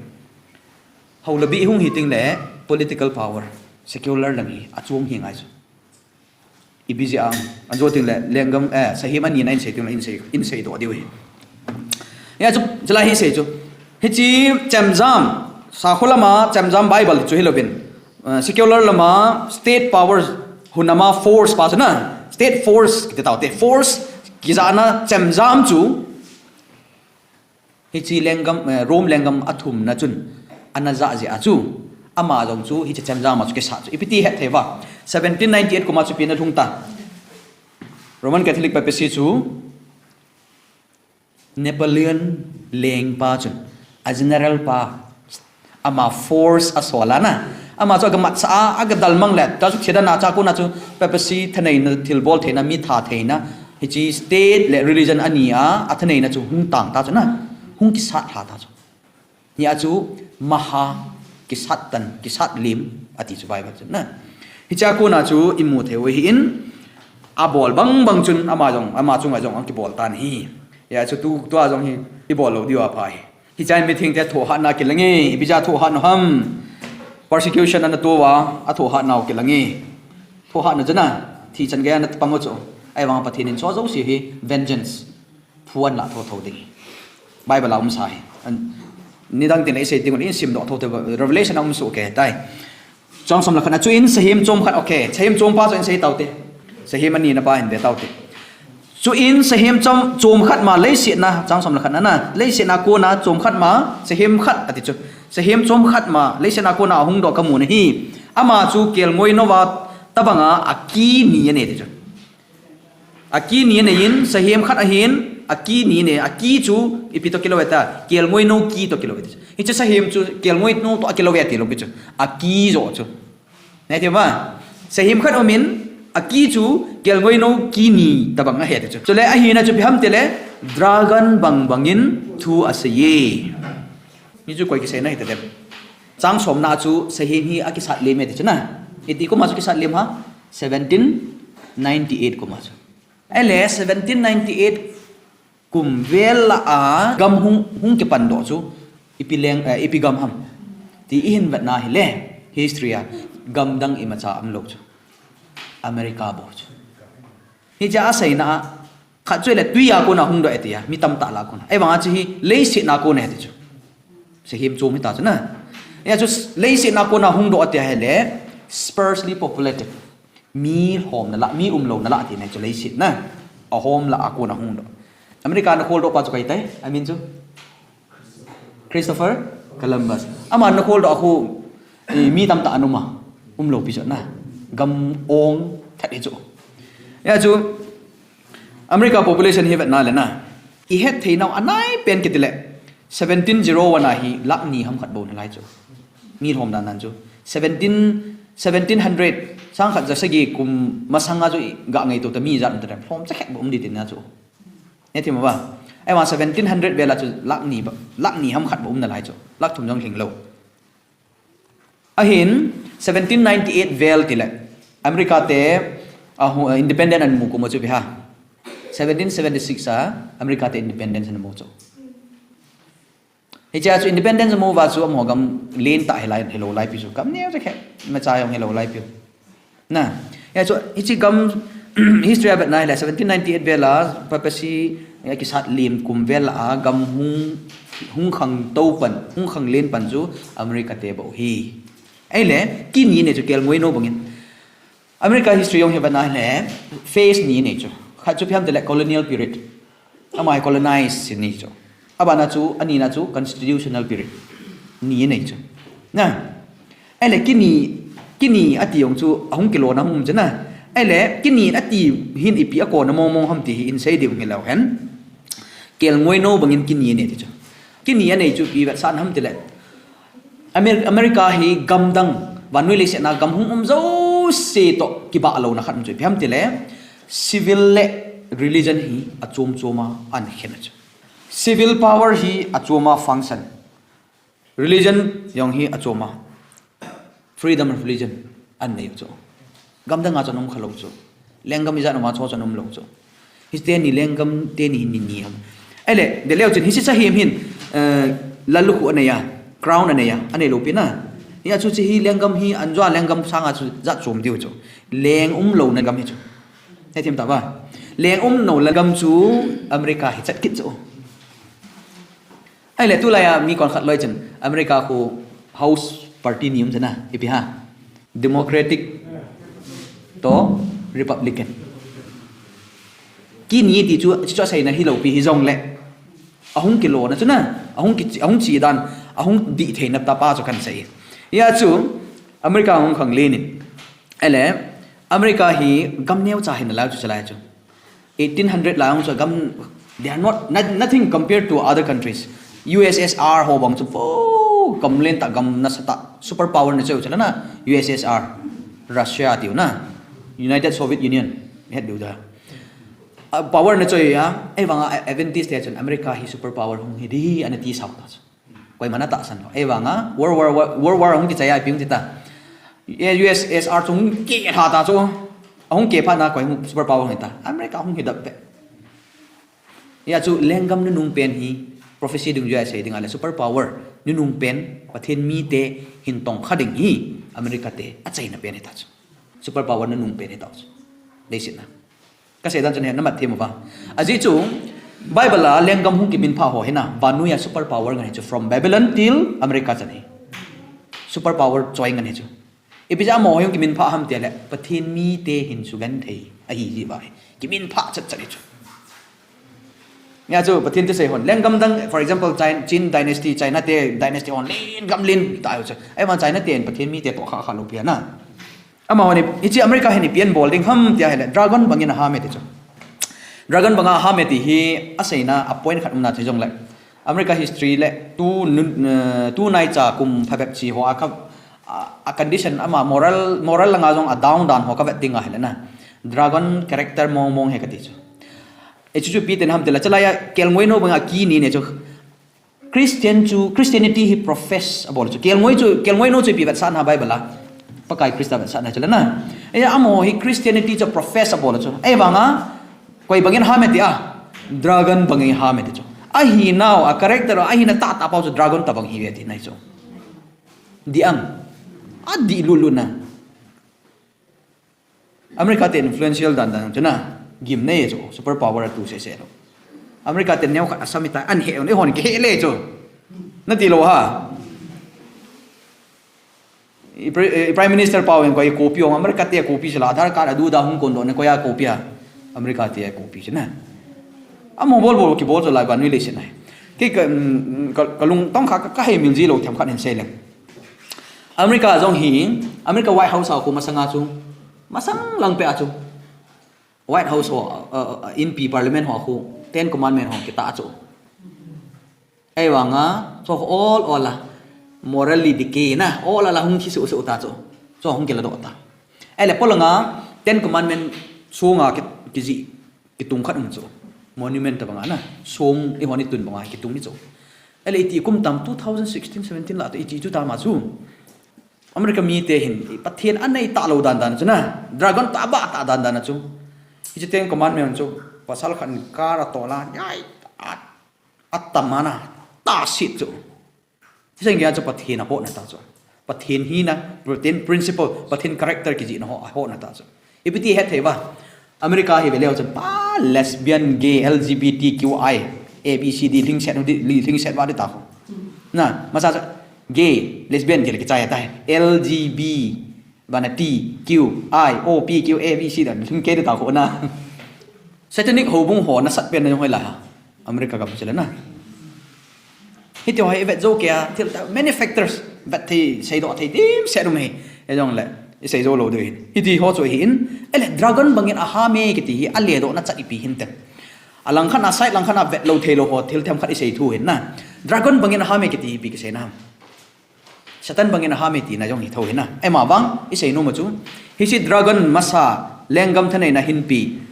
Hou le bih hung hi teng le political power, secular lang hi, achom hi ngai chu. Ipi jeh a, ajo teng le, lenggam, eh, sahem anina in sei teng le, in sei, in sei doh diu ahi. Hijeh chun, chulai hi sei chu. Hiche chemjam, sakho lama chemjam Bible chu hilouvin. Eh, secular lama state power, hunama force pa chu na. State force kiti taute. Force kijana chemjam chu. Hiche lenggam, eh, Rome lenggam athumna chun ana ja jeh a chu. Ama jong chu hiche chemjam a chu kisat chu. Ipi ti hetthei uva. Seventeen ninety-eight kum a chu ipi ana lhung ta. Roman Catholic Papacy chu Napoleon lengpa chun, a general pa, ama force asol a na. Ama chu aga matsah a, aga dalmang le, ta chu thidana cha kona chu papacy thaneina, thilbol theina, mi thatheina, hiche state le religion ani a, athaneina chu hung tang ta chu na. Hung kisat lha ta chu. Hijeh a chu maha kisat tan, kisat lim, ati chu Bible chun na. Hichea kona chu imu thei u ahin, abol bang bang chun ama jong, ama chunga jong akibol tan ahi. Hijeh a chu tu, tua jong hi ibol lou diu apha ahi. Hichea mithengte thohhatna kilang e, ipi jeh a thohhat u ham. Persecution ana tou a, athohhatnau kilang e. Thohhatna chu na, thi chan gei a na pang u chu. Ahivang Pathen in chu jouse hi vengeance. Phu ahin la thotho ding. Bible a umsa ahi. An, nidang tin le isei ding un in simdoh thotho, Revelation a um soh kei tai. Chang som le khat na chu in sahem chom khat, okay. Sahem chom pa chu in sei taute. Sahem anina pa in ve taute. Chu in sahem chom, chom khat ma leiset na, chang som le khat na na. Leiset na kona chom khat ma, sahem khat ati chu. Sahem chom khat ma, leiset na kona ahung doh kamu nahi. Ama chu kelngoi nou a tabang a, aki ni anei ti chu. Aki ni anei in, sahem khat ahin, aki ni anei, aki chu ipi toh kilou e ta, kelngoi nou ki toh kilou e ti chu. Hiche sahem chu kelngoi nou toh akilou e ti lou pi chu. Aki joh chu. Nai ti ba? Sahem khat um in, aki chu kelngoi nou ki ni tabang ahi ti chu. Chule ahina chu ipi ham tile, dragon bang bang in thu asei e. Hichu koi kiseina hita dem. Chang somna chu sahem hi akisat lem e ti chu na. Iti kum a chu kisat lem ham? Seventeen ninety-eight kum a chu. Ahile seventeen ninety-eight kum vel a gam hung, hung kipan doh chu ipi leng, eh, ipi gam ham ti ihin vetna hile history a gam dang imacha umlou chu America bou chu. Hiche a aseina a khat chu ahile tui a kona hung doh e tia, mi tamtah lah a kona. Ahivang a chu hi leiset na kona ahi ti chu. Sahem chom hita chu na. Hia chu leiset na kona hung doh tia ahile sparsely populated. Mi lhomna lah, mi umlouna lah tina chu leiset na. Ahom lah a kona hung doh. America na kholdoh pa chu koi tai, amin chu Christopher Columbus. Aman na kholdoh a khu, eh, mi tamtah ana um a. Umlou pi chu na. Gam ong that hi chu. Hia chu America population hi vetna le na. Ihet theinau anai pen kiti le seventeen zero one a hi lakh ni ham khat bou nalai chu. Mi lhomna nan chu. Seventeen, seventeen hundred, sang khat ja sagi kum masang a chu iga ngaito ta mi jat um ta dem. Lhomcha khat bou um di tina chu. Nethim uva. Ahivang seventeen hundred vel a chu lakh ni ba, lakh ni ham khat ba um nalai chu. Lakh thum jong lhing lou. Ahin, seventeen ninety-eight vel tile, America te, a, independent ana mu kum chu ipi ham. Seventeen seventy-six a America te independence ana mu chu. Hichea chu independence mu uva chu amaho gam lentah hilai, hilou lai pi chu. Gam neo chu khe, imacha jong hilou lai pi. Na, hia chu, hiche gam history a vetna hile, seventeen ninety-eight vel a, papacy, kisat lem kum vel a, gam hung, hung khangtou pan, hung khanglen pan chu America te bou ahi. Ahile, kini nei chu kelngoi nou bangin. America history jong hi vetna hile, phase ni nei chu. Khat chu ipi ham tile colonial period. Ama hi colonize nei chu. Abana chu, anina chu constitutional period. Ni nei chu. Na. Ahile kini, kini ati jong chu ahung kilona hung um chu na. Ahile kini ati hin ipi a kona mong mong ham ti hi in sei ding hilou hen. Kelngoi nou bangin kini nei ti chu. Kini anei chu ipi vetsahna ham tile. Amer-, America hi gamdang, vannoi leiset a gam hung um jouse toh kibah louna khat um chu ipi ham tile. Civil le religion hi achom chom a ana khen a chu. Civil power hi achom a function. Religion jong hi achom a. Freedom of religion ana nei chu. Gamdang a chun um kha lou chu. Lenggam ijat um a chu chun um lou chu. Hiche teni lenggam teni hi ni ni ham. Ahile, deleu chun hiche cha hi hin, eh, lallukhuh anei a, crown anei a, anei lou pi na. Hia chu hiche hi lenggam hi, anjo a lenggam sanga chu jat chom diu chu. Leng um louna gam hi chu. Hethem tauva. Leng um louna gam chu America hi chat kit chu. Ahile tulai a mi konkhat loi chun America khu house party ni um chu na, ipi ham. Democratic toh Republican. Kini ti chu, chu aseina hilou pi hijongle. Ahung kilona chu na, ahung ki, ahung chi dan, ahung dih theina tah pa chu kan sei. Hia chu America hung khanglen in. Ahile, America hi gam neocha hina lai chu chalai chu. Eighteen hundred lai hung chu gam, they are not, not, nothing compared to other countries. U S S R ho bang chu, vo, gam lentah gam nasatah, super power na choi chu la na, U S S R, Russia tiu na, United Soviet Union, het diu da. Ah, power na choi a, ahivanga advantage te chun America hi super power hung hi ding ana ti sao ta chu. Koiman atahsan lou. Ahivanga, World War, World War hung kichai a ipi hung ti ta. Eh, U S S R chu hung keh lha ta chu. Ahung keh phat na koi hung super power hung hi ta. America hung hi dap pe. Hia chu lenggam nunung pen hi prophecy dungjuia sei ding ahile super power nunung pen Pathen mite hin tongkha ding hi America te achaina pen hi ta chu. Super power nunung pen hi ta chu. Leiset a. Kasei dan chu nahet namat them uva. Ajeh chu, Bible a lenggam hung kiminphah ho hi na, vannoi a super power ngen hi chu, from Babylon till America chan hi. Super power choi ngen hi chu. Ipi jeh a amaho hung kiminphah ham tile, Pathen mite hin sugenthei ahi jeh uva hi. Kiminphah chat chat hi chu. Hia chu, Pathen thusei hon. Lenggam dang, for example, Chin, Chin dynasty, China te dynasty hon, lenggam lentah hi chu. Ahivang China ten Pathen mite toh kha kha lou pi na. Amaho hin, hiche America hin ipi abol ding ham tia hile, dragon bangin aham e ti chu. Dragon banga aham e ti hi, aseina, a point khat umna chu jongle. America history le, tu nun, eh, tu naicha kum phabep chi ho a kha, a, a condition ama moral, moral langa jong a down dan ho kavet ding ahile na. Dragon character mong mong hi kati chu. Hichu chu ipi tina ham tile, chalai a kelngoi nou banga kini nei chu. Christian chu, Christianity hi profess abol chu. Kelngoi chu, kelngoi nou chu ipi vetsahna Bible a. Pakai Christa vetsahna chu la na. Hia amaho hi Christianity chu profess abol chu. Ahivanga, koi bangin ham e ti a. Dragon bangin ham e ti chu. Ahinau, a character, ahina tahtah pau chu dragon tabang hi ve tina hi chu. Dih am. Adih lulu na. America te influential dan dan chu na, gimnei chu, super power atu sese lou. America te neo khat asam ita, an he, eihon kihe le chu. Nati lou ha. I pre-, i Prime Minister pau in koi copy ong, America te copy sila, Aadhaar card adu da hung kon do ne koi a copy a. America te copy chu na. Amaho bol bol kibol chu lai vannoi leiset a hi. Kei ka, mm, ka, kalung tong kha ka, kahei mil ji lou themkhat hin sei leng. America jong hi, America White House a khu masanga chu, masang lang peh a chu. White House ho, uh, uh, inpi parliament ho khu, Ten Commandment ho kitah chu. Ahivanga, chu ol ol a, morally decay na, ol ol a hung kisuh suh ta chu. Chu hung kiladoh ta. Ahile polanga, Ten Commandment sunga ki, kijih, kitung khat um chu. Monument tabang ana. Song, ihon itun banga kitung ni chu. Ele iti kum tam two thousand sixteen seventeen la to iti chu tama chu. America mite hin, Pathen anei ta lo dan dan chu na. Dragon ta ba ta dan dan chu. Hiche Ten Commandment chu. Pasal khan kara tola. Yai. At, at tamana. Ta sit chu. Hiche gei chu Pathen a hona ta chu. Pathen hina, Pathen principle, Pathen character kijihna ho, a hona ta chu. Ipi ti het thei va. America hi veleu chu pa lesbian, gay, L G B T Q I, A B C D, lhingset, lhingset va di ta ho. Na, masa chu gay, lesbian kile kichai ta. L G B, bana T, Q, I, O, P, Q, A, B, C dan lhing kei ta ho na. Satanic houbung ho nasat pen na jong hoi la ha. America gam chule na. Hiti ho hi vet jo kei a, thil ta, many factors, vet thei, seidoh thei, dimset um hi. Ejong le, isei jou lou diu hin. Hiti ho chu hi in, ele dragon bangin aham e kiti hi, aledoh na chat ipi hin tem. Alang khat a, side lang khat a vet lou thei lou ho, thil themkhat isei thu hin na. Dragon bangin aham e kiti hi ipi kisei na ham. Satan bangin aham e tina jong hi tho hi na. Ema vang, isei nom a chu. Hiche dragon masa, lenggam thaneina hinpi.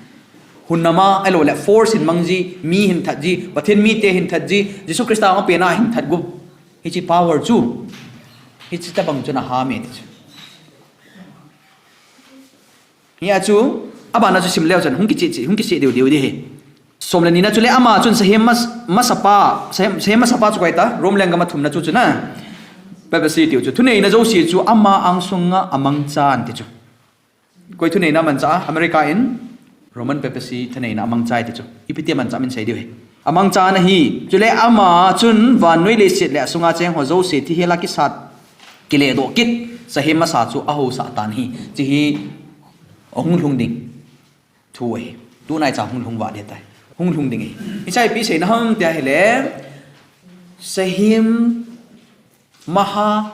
Hun nama, ahilou le force hin mang ji, mi hin that ji, Pathen mite hin that ji, Jesu Christa ma pena hin that gup. Hiche power chu. Hiche tabang chu na ham e ti chu. Hia chu, abana chu sim leu chun, hung kiche che, hung kiche diu diu di hi. Som le ni na chule ama chun sahem mas-, masapa, sahem, sahem masapa chu koi ta, Rome lenggam a thumna chu chu na. Papacy tiu chu, thuneina jouse chu ama angsunga amangchan ti chu. Koi thuneina mangcha, America in Roman Papacy thuneina amangchai ti chu. Ipi ti mangcha min sei diu hi. Amangchan ahi, chule ama chun vannoi leiset le asunga cheng ho jouse thi hela kisat kiledoh kit, sahem masa chu ahaosah tan ahi. Chi hi ahung lhung ding thu ahi. Tunai cha hung lhung va ding tai. Hung lhung ding ahi. Hiche ipi seina ham tia hile, sahem maha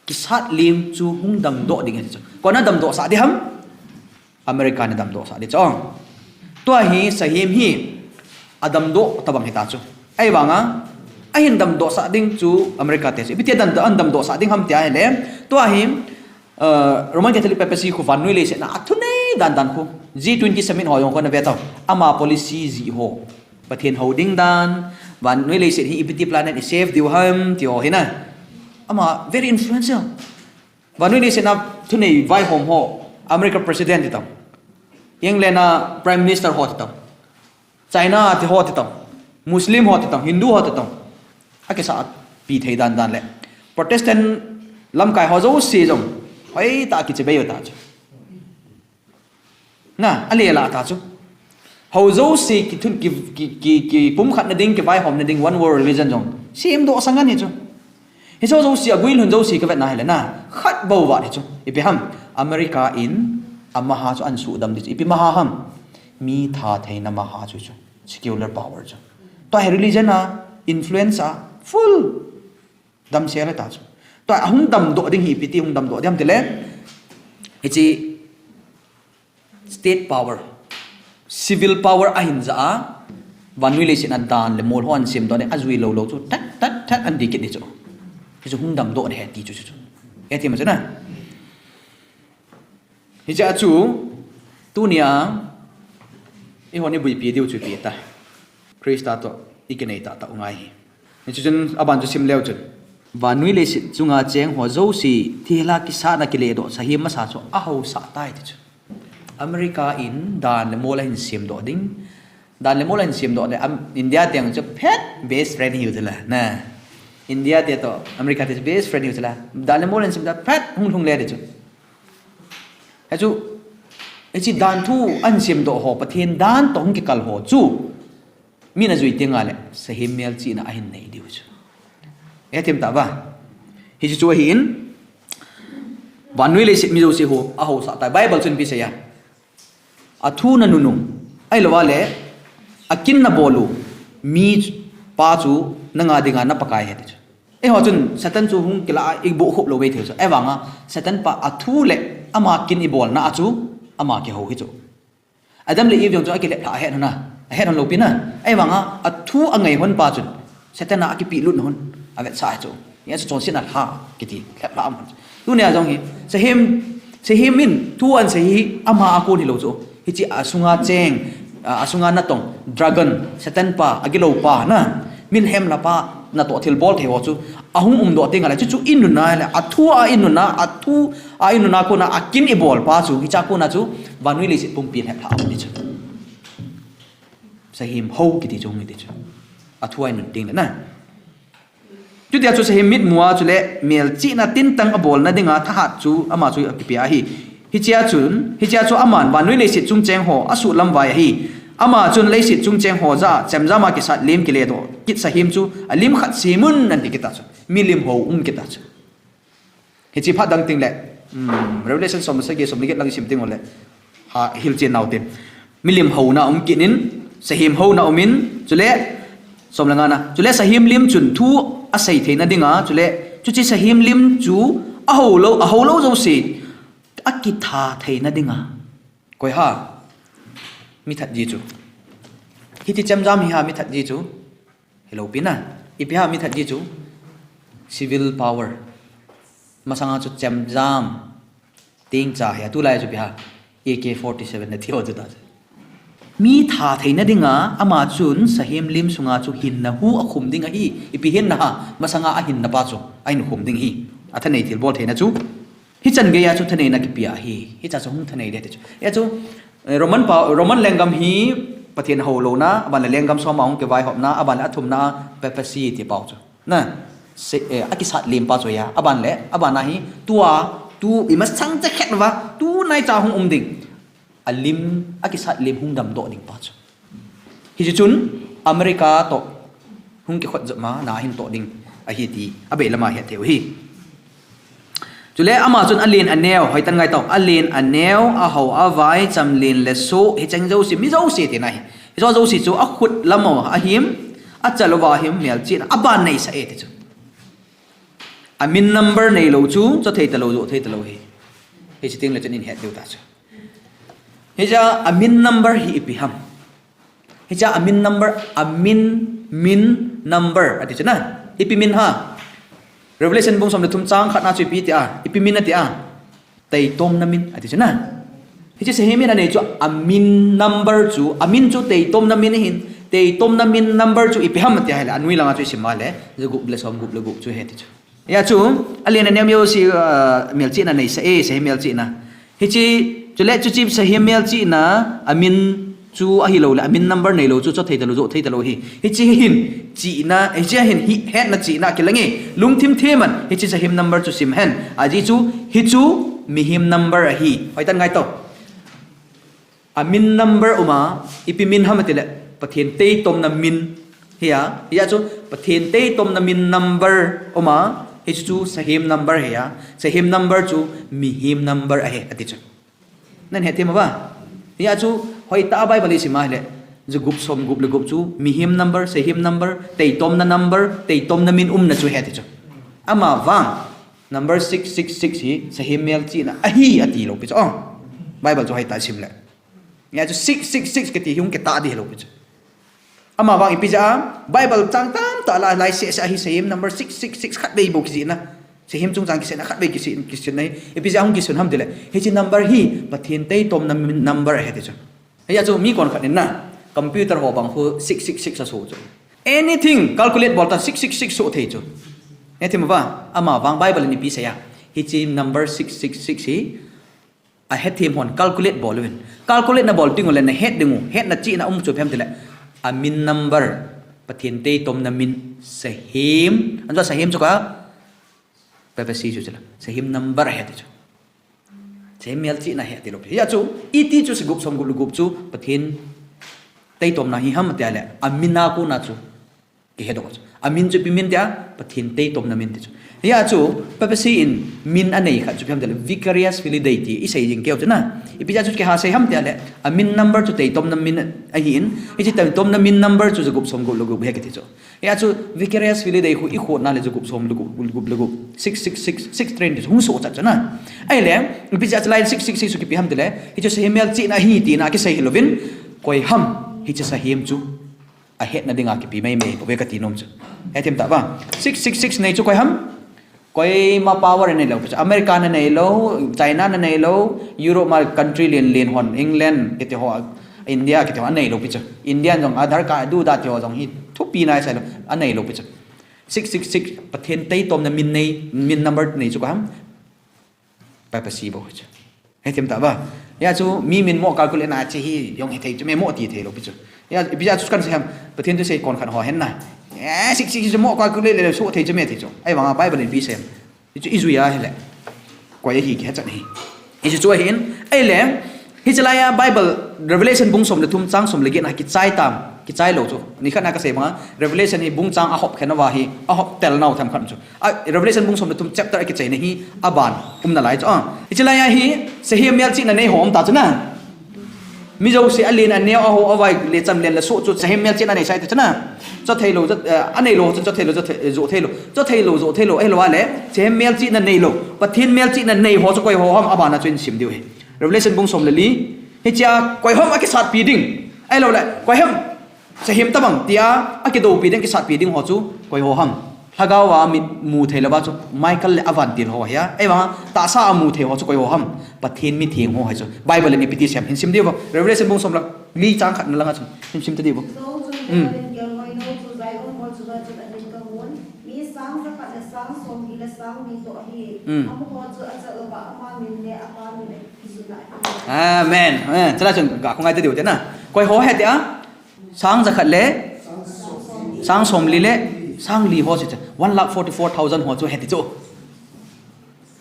kisat lim chu hung damdoh ding ahi chu. Koi na damdoh sah ding ham? America na damdoh sah ding chu. Tua hi sahem hi adamdoh tabang hita chu. Ahivanga, ahin damdoh sah ding chu America te chu. Ipi ti dam, an damdoh sah ding ham tia hile. Tua hi, uh, Roman Catholic Papacy khu vannoi leiset na athunei dan dan khu. G twenty summit ho jong khu na ve tau. Ama policy jih ho. Pathen hou ding dan, vannoi leiset hi ipi ti planet i save diu ham, ti ho hi na. Ama very influential. Vannoi leiset na thunei vaihom ho, America President ti tau. England a Prime Minister ho ti tau. China ti ho ti tau. Muslim ho ti tau, Hindu ho ti tau. Akisah pi thei dan dan le. Protestant lamkai ho jouse jong. Hoitah a kichibai u ta chu. Na, ale la ta chu. Ho jouse kithun ki, ki, ki, kipumkhat na ding, kivaihom na ding, one world religion jong. Semdoh sah ngan hi chu. Hiche jouse, aguilhun jouse kavet na hile na. Khat bou va hi chu. Ipi ham, America in amaha chu ahin sudam ding chu. Ipi maha ham. Mi thatheina maha chu chu. Secular power chu. Tua hi religion a, influence a, full. Damsel ta chu. Tua ahung damdoh ding hi ipi ti hung damdoh ding ham tile. Hiche state power, civil power ahin ja a, vannoi leiset a dan le mol ho ahin semdoh ding, ajui lou lou chu, that, that, that, ahin dih kit ding chu. Hichu hung damdoh ding ahi ti chu, chu, chu. Ahi ti ma chu na. Hiche a chu, tunia, eihon ibuipi diu chu ipi ta. Christa toh, ikinei tahtah u ngai hi. Hichu chun, aban chu sim leu chun. Vannoi leiset chunga cheng ho jouse, thihela kisatna kiledoh, sahem masa chu, ahaosah tai ti chu. America in dan le mol ahin semdoh ding. Dan le mol ahin semdoh le, am, India te jong chu phat best friend hiu chu la, na. India te toh, America te chu best friend hiu chu la. Dan le mol ahin semdoh, phat hung lhung le ti chu. Hichu, hiche dan thu ahin semdoh ho, Pathen dan toh hung kikal ho chu. Min ajui teng le, sahem melchihna ahin nei diu chu. Ahi ti ma ta va. Hichu chu ahin, vannoi leiset mi jouse ho, ahaosah tai. Bible chun ipi asei a. Athu nanun u. Ahilou le, akin nabol u. Mipa chu nanga dinga na Pakai ahi ti chu. Eiho chun Satan chu hung kila a iboh khop lou ve thei chu. Ahivanga Satan pa athu le ama kin ibolna a chu ama kihou hi chu. Adam le Eve jong chu akilep lha ahet hon a. Ahet hon lou pi na. Ahivanga athu angai hon pa chun Satan a akipelut hon. Avetsah hi chu. Hiche chu chonsetna lha kiti lep lha am hon. Tunia jong hi sahem, sahem in thu ahin sei hi ama a kon hilou chu. Hiche asunga cheng A, asunga natong, dragon, Satan pa, agilou pa, na, milhem la pa, natoh thilbol thei ho chu, ahung umdoh teng le, chuchu inun a le, athu a inun a, athu a inun a kona, akin ibol pa chu, hicha kona chu, vannoi leiset pumpi le pha um ti chu. Sahem hou kiti chu, hung ti chu. Athu a inun teng le, na. Chutia chu sahem mitmu a chule melchihna tintang abolna dinga thahat chu ama chu akipia ahi. Hichea chun, hichea chu aman vannoi leiset chungcheng ho asuhlam vai ahi. Ama chun leiset chungcheng ho jah a chemjam a kisat lim kiledoh kit sahem chu alim khat semun anti kit a chu. Milim hou um kit a chu. Hiche phat dang teng le, um, Revelation som le sagi, som le get lang isim teng le, ha, hilchen nau te. Milim houna um kit in, sahem houna um in, chule, som le nga na. Chule sahem lim chun thu asei theina dinga, chule, chuche sahem lim chu ahou lou, ahou lou jouse, akitha theina dinga. Koi ham? Mithat ji chu. Hiti chemjam hi ham mithat ji chu. Hilou pi na. Ipi ham mithat ji chu. Civil power. Masanga chu chemjam. Tengcha hi a tulai chu ipi ham. A K forty-seven na ti ho chu ta. Mi tha theina dinga, ama chun sahem lim sunga chu hinna hu akhum ding ahi. Ipi hinna ham, masanga ahinna pa chu. Ahin khum ding ahi. Athanei thilbol theina chu. Hichan geiya chu thaneina kipia ahi. Hicha chu hung thanei le ti chu. Hia chu, eh, Roman pa, Roman lenggam hi Pathen hou louna, aban le lenggam som a hung kivaihopna, aban le athumna, papacy ti pau chu. Na, se, eh, akisat lim pa chu hia, aban le, aban a hi, tua, tu, imasang cha khet va, tu naicha hung um ding. Alim, akisat lim hung damdoh ding pa chu. Hiche chun America toh hung kikhot jep ma na hin toh ding ahi ti abei lama het thei u ahi. Chule ama chun alen aneo, hoitan ngai tau, alen aneo, ahao avai, chamlen le soh, hicheng jouse, mi jouse tina ahi. Hiche jouse chu akhut lam uva ahim, achal uva ahim, melchihna, aban neisah e ti chu. Amin number neilou chu, choh thei talou, joh thei talou ahi. Hiche teng le chun ihet diu ta chu. Hiche amin number hi ipi ham. Hiche amin number, amin, min, number, ati chu na. Ipi min ham. Revelation bung som le thum chang khat na chu ipi ti a. Ipi min ati a. Teitomna min, ati chu na. Hiche sahem in anei chu amin number chu, amin chu teitomna min ahin. Teitomna min number chu ipi ham ati a hile. Anoi langa chu isim a le. Jagup le som gup le gup chu hiti chu. Hia chu, alen aneo mi jouse, ah, melchihna neisah e, sahem melchihna. Hiche, chule chuche sahem melchihna, amin chu ahilou le, amin number neilou chu, choh thei talou, joh thei talou ahi. Hiche hin, chihna, hiche hin, hi, hetna chihna kilang e, lungthim them in, hiche sahem number chu sim hen. Ajeh chu, hichu, mihem number ahi. Hoitan ngai tau. Amin number uma, ipi min ham ati le, Pathen teitomna min. Hia, hia chu, Pathen teitomna min number uma, hichu chu sahem number hia, sahem number chu mihem number ahi, ati chu. Nahet thei ma ba? Hia chu, hoitah a Bible isim a hile, jagup som gup le gup chu, mihem number, sahem number, teitomna number, teitomna min umna chu ahi ti chu. Ama vang, number six six six hi, sahem melchihna ahi ati lou pi chu. Oh, Bible chu hoitah a sim le. Hia chu six six six kiti hi hung kitah ding hilou pi chu. Ama vang ipi jeh a, Bible chang tamtah la, lai seh seh a hi sahem number six six six khatvei bou kijihna. Sahem chungchang kiseina khatvei kise, kiseina hi. Ipi jeh a hung kisun ham ti le. Hiche number hi, Pathen teitomna min number ahi ti chu. Hia chu mi konkhat in na, computer ho bang khu six six six asoh chu. Anything, calculate bol ta six six six soh thei chu. Hiti ma ba, ama vang Bible in ipi asei a. Hiche number six six six hi, ahethem hon calculate bol uvin. Calculate nabol teng ule nahet ding u, hetna chihna um chu ipi ham ti le. Amin number, Pathen teitomna min, sahem. Anjo sahem chu ka, papacy chu chu la. Sahem number ahi ti chu. Sahem melchihna ahi ti lou pi. Hia chu, iti chu jagup som gup le gup chu, Pathen teitomna hi ham ti a le, amin a kona chu. Kihe doh chu. Amin chu ipi min ti a, Pathen teitomna min ti chu. Hia chu, papacy in min anei khat chu ipi ham ti le, vicarius filii Dei ti, isei jing keu chu na. Ipi jeh a chu kiha sei ham ti a le, amin number chu teitomna min ahin, hiche teitomna min number chu jagup som gup le gup ahi kiti chu. Hia chu, vicarius filii Dei khu ikhotna le jagup som le gup, gup le gup, six six six, six train ti chu hung soh chat chu na. Ahile, ipi jeh a chu lai six six six chu kipi ham ti le, hichu sahem melchihna ahi tina kisei hilouvin, koi ham, hiche sahem chu. Ahetna dinga kipe maimai bou ve kati nom chu. Hethem tah ba. Six six six nei chu koi ham? Koima power nei lou. America na nei lou, China na nei lou, Europe ma country len len hon, England, kiti ho. India kiti ho anei lou pi chu. India jong Aadhaar card, Aadhaar ti ho jong hi thupi nai sai lou, anei lou pi chu. Six six six, Pathen taitomna min nei, min number nei chu koi ham? Papacy bou chu. Hethem tah uva. Hia chu mi min mo calculate na chu hi jong hithei chu, mi mo ti thei lou pi chu. Hia, ipi jeh a chu kan sei ham? Pathen thusei kon khat ho hen na. Eh, six six six chu mo calculate le suhthei chu, mi thei chu. Ahivanga Bible in ipi sei ham? Hichu ijui a hile, koi ahi kihe chan ahi. Hichu chu ahin, ahile, hiche laiya Bible, Revelation bung som le thum chang som le get na kichai tam, kichai lou chu. Nikhat na kasei banga, Revelation hi bung chang ahop khen uva hi, ahop tel nau themkhat chu. A, Revelation bung som le thum chapter a kichaina hi, aban um nalai chu. Ah, hiche laiya hi, sahem melchihna nei ho um ta chu na. Mi jouse alen aneo, aho avai le chamlen le soh chu sahem melchihna nei sai ti chu na. Cho thei lou, cho, eh, anei lou chu cho thei lou, cho thei, eh, joh thei lou. Cho thei lou, joh thei lou, ahilou le, sahem melchihna nei lou, Pathen melchihna nei ho chu koi ho ham, abana chu hin sim diu ahi. Revelation bung som le li. Hichea koi ham akisatpi ding, ahilou le, koi ham sahem tabang tia akidoupi ding, kisatpi ding ho chu koi ho ham? Lhagao a mit mu thei louva chu Michael le avantil ho ahi a. Ahivanga tahsa a mu thei ho chu koi ho ham? Pathen mitheng ho ahi chu. Bible in ipi ti sei ham hin sim diu vo. Revelation bung som le li chang khat na langa chu hin sim ta diu vo. Jou chun, hmm, Michael in kelngoi nou chu Zion mol chunga chun ahin kamun. Mi sang jakhat le sang somli le sang li toh ahi. Hmm. Amaho chu achal uva ama min le apa min akisun ahi. Amen. Eh, chala chun ga khongai ta diu te na. Koi ho ahi tia? Sang jakhat le sang somli le sang li ho chu, one lakh forty-four thousand ho chu ahi ti chu.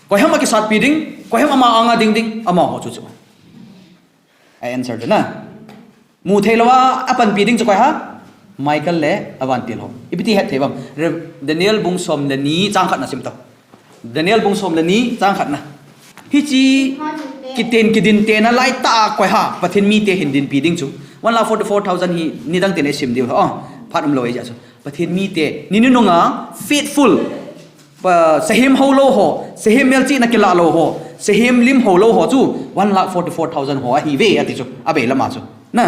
Koi ham akisatpi ding, koi ham ama anga ding ding, amaho chu chu. A answer chu na. Mu thei louva apanpi ding chu koi ham? Michael le avantil ho. Ipi ti het thei uvem? Re-, Daniel bung som le ni chang khat na sim tau. Daniel bung som le ni chang khat na. Hiche kiten kidin tena lai tah a koi ham Pathen mite hin dinpi ding chu? One lakh forty-four thousand hi nidang tena isim diu. Oh, phat umlou ahi jeh chu. Pathen mite, ni nunung a faithful, pa, sahem hou lou ho, sahem melchihna kilah lou ho, sahem lim hou lou ho chu one lakh forty-four thousand ho ahiuve ati chu, abei lama chu. Na,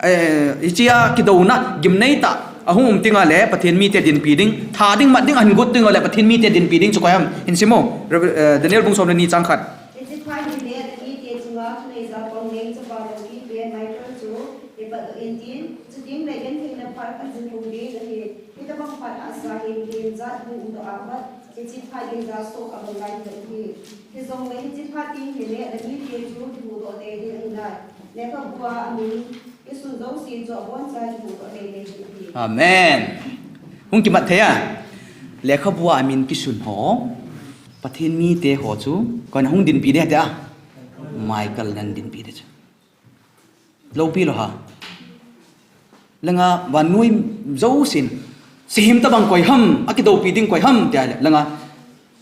eh, hichea kidouna gimnei tah ahung um tengle Pathen mite dinpi ding, tha ding, mat ding ahin got tengle Pathen mite dinpi ding chu koi ham? Hin sim o. Re-, eh, Daniel bung som le ni chang khat. Hiche phat hile, mite chunga thuneija pang leng chapa loupi pen Michael chu kipatdoh intin, chutengle gentheina phat khat jing lhung ding ahi. Hitabang phat hahsa himhim jat hung umdoh a pat, hiche phat in ja soh abang ngai lou ahi. Hijongle hiche phat teng hile, namite chu kihuhdoh tei ding ahi nai. Lekhabua amin kisun jouse chu aboncha kihuhdoh tei tei ding ahi. Amen. Hung kimat thei a. Lekhabua amin kisun ho, Pathen mite ho chu koiin ahung dinpi ding ham tia? Michael in ahin dinpi ding chu. Loupi lou ham? Langa vannoi jousen, sahem tabang koi ham, akidoupi ding koi ham tia le, langa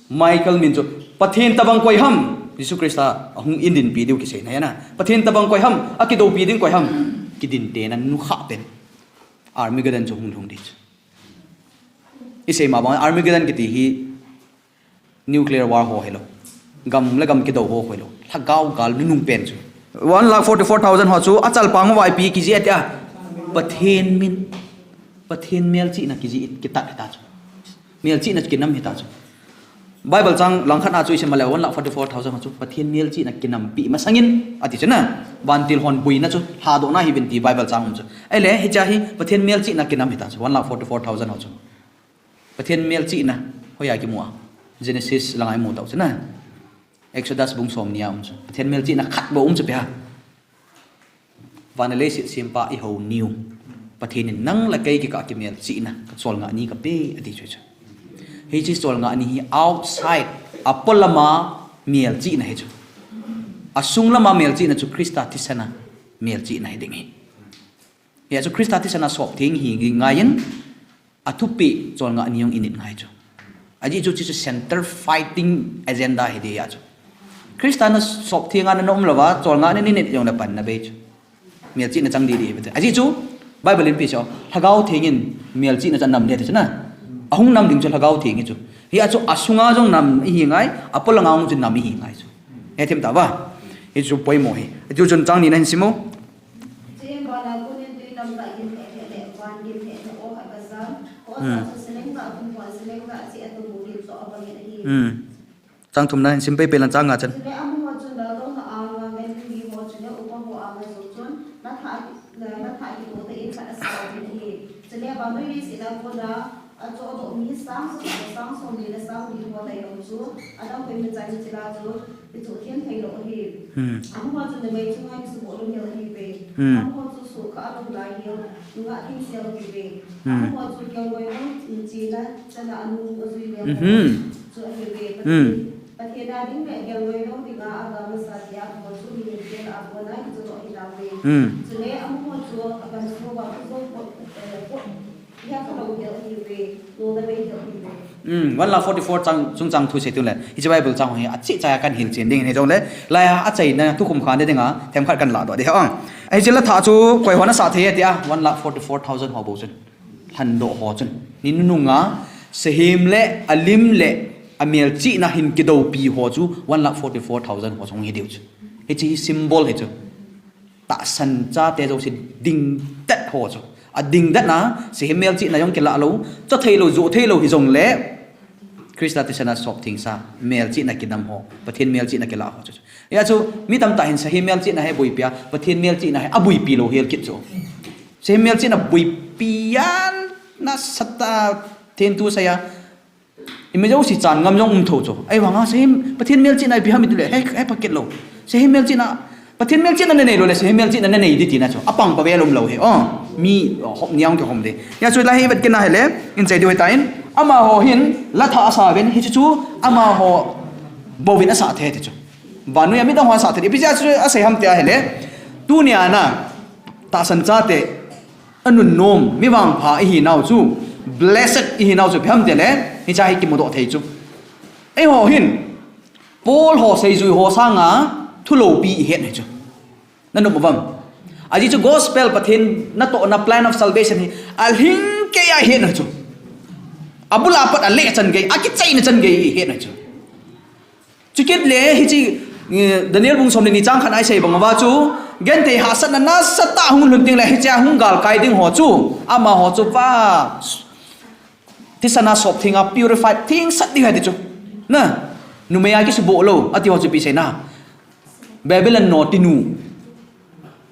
Michael min chu, Pathen tabang koi ham, Jesu Christa ahung in dinpi diu kiseina ahi na. Pathen tabang koi ham, akidoupi ding koi ham? Kidin tena nukhah pen Armageddon chu hung lhung ding chu. Isei ma bang Armageddon kiti hi nuclear war ho hilou, gam le gam kidou ho hilou, lhagao gal nunung pen chu. One lakh forty-four thousand ho chu achalpang uva ipi kijih e tia? Pathen min, Pathen melchihna kijih, kitat hita chu. Melchihna kinam hita chu. Bible chang langkhat na chu isim le one lakh forty-four thousand ho chu Pathen melchihna kinampi masangin ati chu na. Vantil hon boina chu lhadohna ahiuvin ti Bible chang um chu. Ahile hichea hi Pathen melchihna kinam hita chu, one lakh forty-four thousand ho chu. Pathen melchihna hoiya kimu a? Genesis langa imu tau chu na. Exodus bung somni a um chu. Pathen melchihna khat bou um chu ipi ham? Van le leiset sempa ihou niu Pathen in nang le kei kikah a kimelchihna, ka cholngah ni kape ati chu chu. Hiche cholngah ni hi outside, apolama melchihna ahi chu. Asung lama melchihna chu Christa thisana melchihna hiding ahi. Hia chu Christa thisana sop theng hi ngaiyin, athupi cholngah ni jong init ngai chu. Ajeh chu hiche chu center fighting agenda hiding ahi chu. Christa nasop theng a naum louva, cholngah ni ninit jongle panna bei chu. Melchihna chang didi ahi. Ajeh chu Bible in ipi asei, Lhagao Theng in melchihna chu anam ding ati chu na. Ahung nam ding chu Lhagao Theng ahi chu. Hia chu asunga jong nam ihi ngai, apolanga jong chu nam ihi ngai chu. Hethem tauva. Hichu poimo ahi. Hichu chun chang ni na hin sim o. Chuin vana konin tui lamkah gimlheh lheh le van gimlheh lheh aw khat gajam. Aw sa chu seleng gah, kum khat seleng gah cheh a tum u gimsoh abangin ahi. Chang thum na hin sim pei pei lang chang nga chan. Chule amaho chun laltouna anga ngai thei mi ho chule upa ho anga jong chun, natha a Sang som le sang som li ho tailou chu, Adam koima chan chila chu, ichu khen theilou ahi. Hmm. Amaho chu numei chunga kisuboh lou hel ahiuve. Hmm. Amaho chu sukha alung lai hel, nungah kingsel ahiuve. Hmm. Amaho chu kelngoi lou, china, chana anu ajui le. Mhm. Chu ahiuve. Hmm. Pathen a ding le kelngoi lou dinga aga masa tia, amaho chu mihem kel a kona kichu lou ahi tauve. Hmm. Chule amaho chu akan sova kujou pot, eh, pot, Hmm, one lakh forty-four chang, chungchang thu sei tun le. Hiche Bible chang hi achih chai a kan hilchen ding ahi jongle, laiya achaina tukum khan dinga themkhat kan ladoh ding ahi. Hiche la thah chu koi hon asah thei tia, one lakh forty-four thousand ho bou chun. Lhandoh ho chun. Ni nununga, sahem le, alim le, amelchihna hin kidoupi ho chu, one lakh forty-four thousand ho chu hung hi diu chu. Hiche hi symbol hi chu. Tahsan chate jouse dingdet ho chu. Adingdetna, sahem melchihna jong kilah lou, cho theilou, jo theilou hijongle, Christa thisan a sop thengsa, melchihna kidam ho, Pathen melchihna kilah ho chu. Hia chu, mi tamtah hin sahem melchihna hi boipi a, Pathen melchihna hi aboipi lou hel kit chu. Sahem melchihna boipi a nasatah a thentu seiya, Ima jouse chan ngam jong um thou chu. Ahivanga sahem, Pathen melchihna ipi ham itile, hei, hei pha kit lou. Sahem melchihna, Pathen melchihna nanei lou le, sahem melchihna nanei ding tina chu. Apang pa vel um lou hi. Oh, mi, oh, hop niang kihom ding. Hia chu la hi vet kit na hile, in sei diu ahitan. Amaho hin, la thah asa uvin, hichu chu, amaho bouvin asah thei ti chu. Vannoi a midang ho asah thei. Ipi jeh a chu asei ham tia hile. Tunia na, tahsan chate, anunnom, mi vangpha ihinau chu, blessed ihinau chu, ipi ham tile, hiche hi kimudoh thei chu. Eiho hin, Paul ho seijui ho sanga, thu loupi ihet ahi chu. Nanom uvam. Ajeh chu gospel Pathen natohna plan of salvation hi, alhing keiya ihet ahi chu. Abul a pat aleh chan gei, akichaina chan gei ihet ahi chu. Chukit le hiche, eh, Daniel bung som le ni chang khat a isei bang uva chu, genthei hahsatna nasatah hung lhun ding le hichea hung galkai ding ho chu, amaho chu va, thisan a sop thenga purified thengsat ding ahi ti chu. Na, numei a kisuboh lou, ati ho chu ipi seina. Babylon notinu.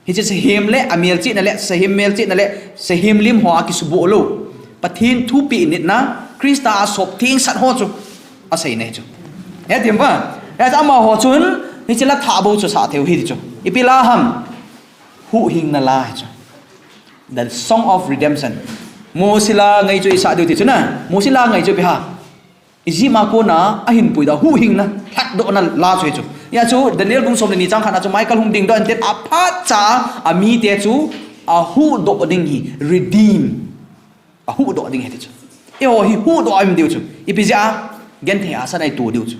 Hiche sahem le, amelchihna le, sahem melchihna le, sahem lim ho a kisuboh lou. Pathen thupeh nitna, Christa a sop thengsat ho chu. Aseina hi chu. Hetim va? Hia chu amaho chun, hiche la thah bou chu asah thei u ahi ti chu. Ipi la ham? Huhhingna la hi chu. The Song of Redemption. Mosi la ngai chu isah diu ti chu na. Mosi la ngai chu ipi ham? Egypt a kona ahin puidoh a huhhingna, lhatdohna la chu hi chu. Hia chu Daniel bung som le ni chang khat a chu Michael hung dingdoh in tin aphatcha a mite chu ahuhdoh ding hi, redeem. Ahuhdoh ding ahi ti chu. Eiho hi huhdoh a um diu chu. Ipi jeh a, genthei hahsatna ito diu chu.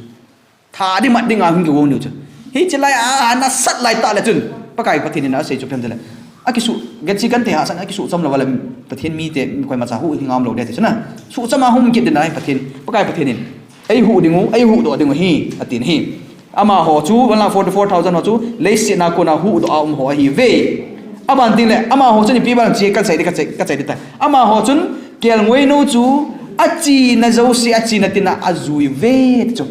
Tha ding mat dinga hung kigong diu chu. Hiche lai a, nasat lai tah le chun. Pakai Pathen in asei chu ipi ham tile. Akisu, genthei genthei hahsatna akisucham lou uva le Pathen mite koimacha huhhing ngam lou ding ti chu na. Sucham a hung kit ding ahi Pathen, Pakai Pathen in. Eihuh ding u, eihuhdoh ding u ahi, atin ahi. Amaho chu, one lakh forty-four thousand ho chu, leiset a kona huhdoh a um ho ahiuve. Aban ding le, amaho chun ipi ban chi kasei ding, kasei, kasei ding ta. Amaho chun, kelngoi nou chu, achena jouse, achena tina ajui uve, ti chu.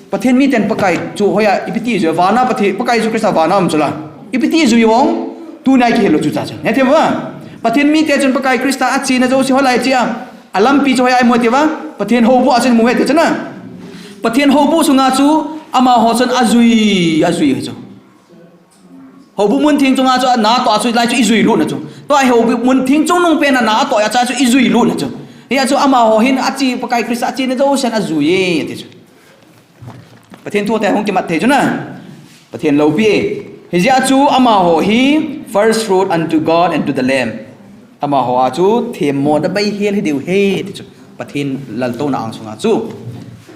Pathen miten Pakai chu hoiya, ipi ti jui, vana Pathen, Pakai Jesu Christa vana um chu la. Ipi ti jui uvem, tunia kihil lou chu cha chu. Hetim va? Pathen mite chun Pakai Christa achena jouse hoilai chia. Alampi chu hoiya imu ti uva, Pathen houbuh a chun imu uve ti chu na. Pathen houbuh sunga chu amaho chun ajui, ajui hi chu. Houbuh mun theng chunga chu ana toh a chu lai chu ijui lut na chu. Tua hi houbuh mun theng chungnung pen a ana toh a cha chu ijui lut na chu. Hia chu amaho hin ache Pakai Christa achena jousen ajui e ti chu. Pathen thu te hung kimat thei chu na. Pathen loupi e. Hijeh a chu amaho hi first fruit unto God and to the Lamb. Amaho a chu themmona beihel hi diu ahi ti chu. Pathen laltouna angsunga chu.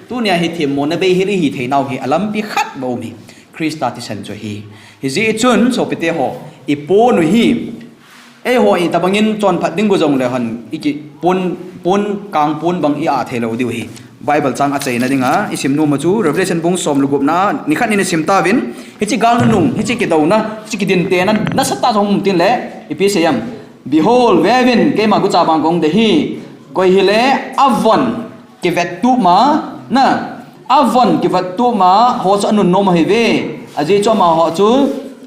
Tunia hi themmona beihel ihi theinau hi alampi khat bou um hi. Christa thisan chu ahi. Hijeh chun sopite ho, ipon u hi. Eiho itobangin chonphat ding u jongle hon, iki pon, pon, kang pon bang i-ah thei lou diu ahi. Bible chang achaina dinga, isim nom u chu, Revelation bung som le gupna, nikhat nin isim tauvin, hiche gal nunung, hiche kidouna, hiche kidintena, nasatah a hung um tin le, ipi seiyem. Behold, veuvin, keima gucha bang kahung dei ahi, koi hile, avon, kivettup ma, na, avon kivettup ma ho chu anunnom ahiuve. Ajeh chu amaho chu,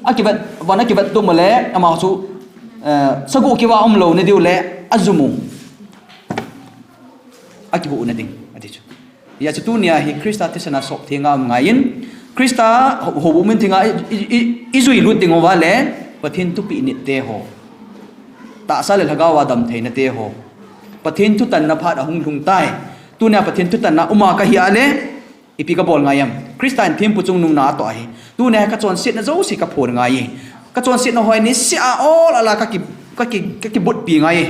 akivet, von akivettup ma le, amaho chu, eh, sagoh keuva umlou na diu le, ajum u. akihuhna ding ati chu. Hijeh chun tunia hi Christa thisan a sop thenga um ngaiyin, Christa ho, houbung minthinga i, i, i, ijui lut ding uva le, Pathen thupeh nit te ho, tahsa le lhagao a damtheina te ho, Pathen thutanna phat ahung lhung tai. Tunia Pathen thutanna uma kahi a le, ipi kabol ngai em? Christa in thempu chungnung na atoh ahi. Tunia kachonsetna jouse kaphon ngai e. Kachonsetna ho hi niseh a ol a la kaki, kaki, kakibotpi ngai e.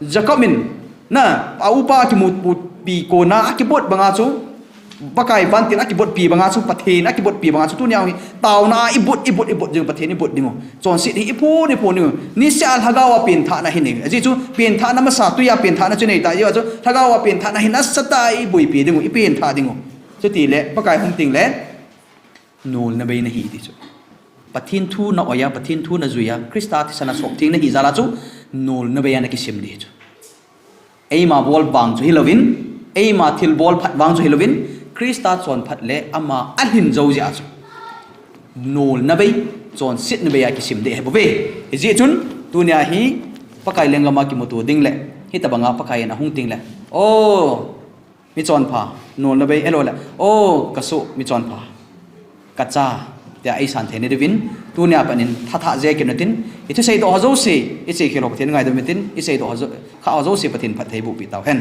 Jacob in, na, a upa kimu, mu, pi kona akibot banga chu, Pakai vantil akibotpi banga chu, Pathen akibotpi banga chu, tunia hi taona a ibot, ibot, ibot ding, Pathen ibot ding u. Chonset hi iphon, iphon ding u. Niseh a lhagao a penthahna hi nei. Ajeh chu penthahna masa, tui a penthahna chu nei ta, ajeh chu lhagao a penthahna hi nasatah a iboipi ding u, ipenthah ding u. Chutile Pakai hung tengle nolna bei nahi ti chu. Pathen thu na oi a, Pathen thu najui a, Christa thisan a sop theng nahi jal a chu nolna bei a nakisim ding chu. Eima bol vang chu hilouvin, eima thilbol phat vang chu hilouvin, Christa chonphat le ama alhin jou jeh a chu nolna bei, chonsetna bei a kisim ding ahibouve. Hijeh chun tunia hi Pakai lenggam a kimuto ding le, hitobanga Pakai in ahung tengle, o, michonpha, nolna bei, ahiloule, o, kasoh, michonpha, kacha, tia eisan theina diuvin, tunia pat in thathah jeh a kit utin, ithuseidoh ho jouse, ichekhel ho Pathen ngaidam utin, iseidoh ho jo, kha ho jouse Pathen phatthei bohpeh tauhen.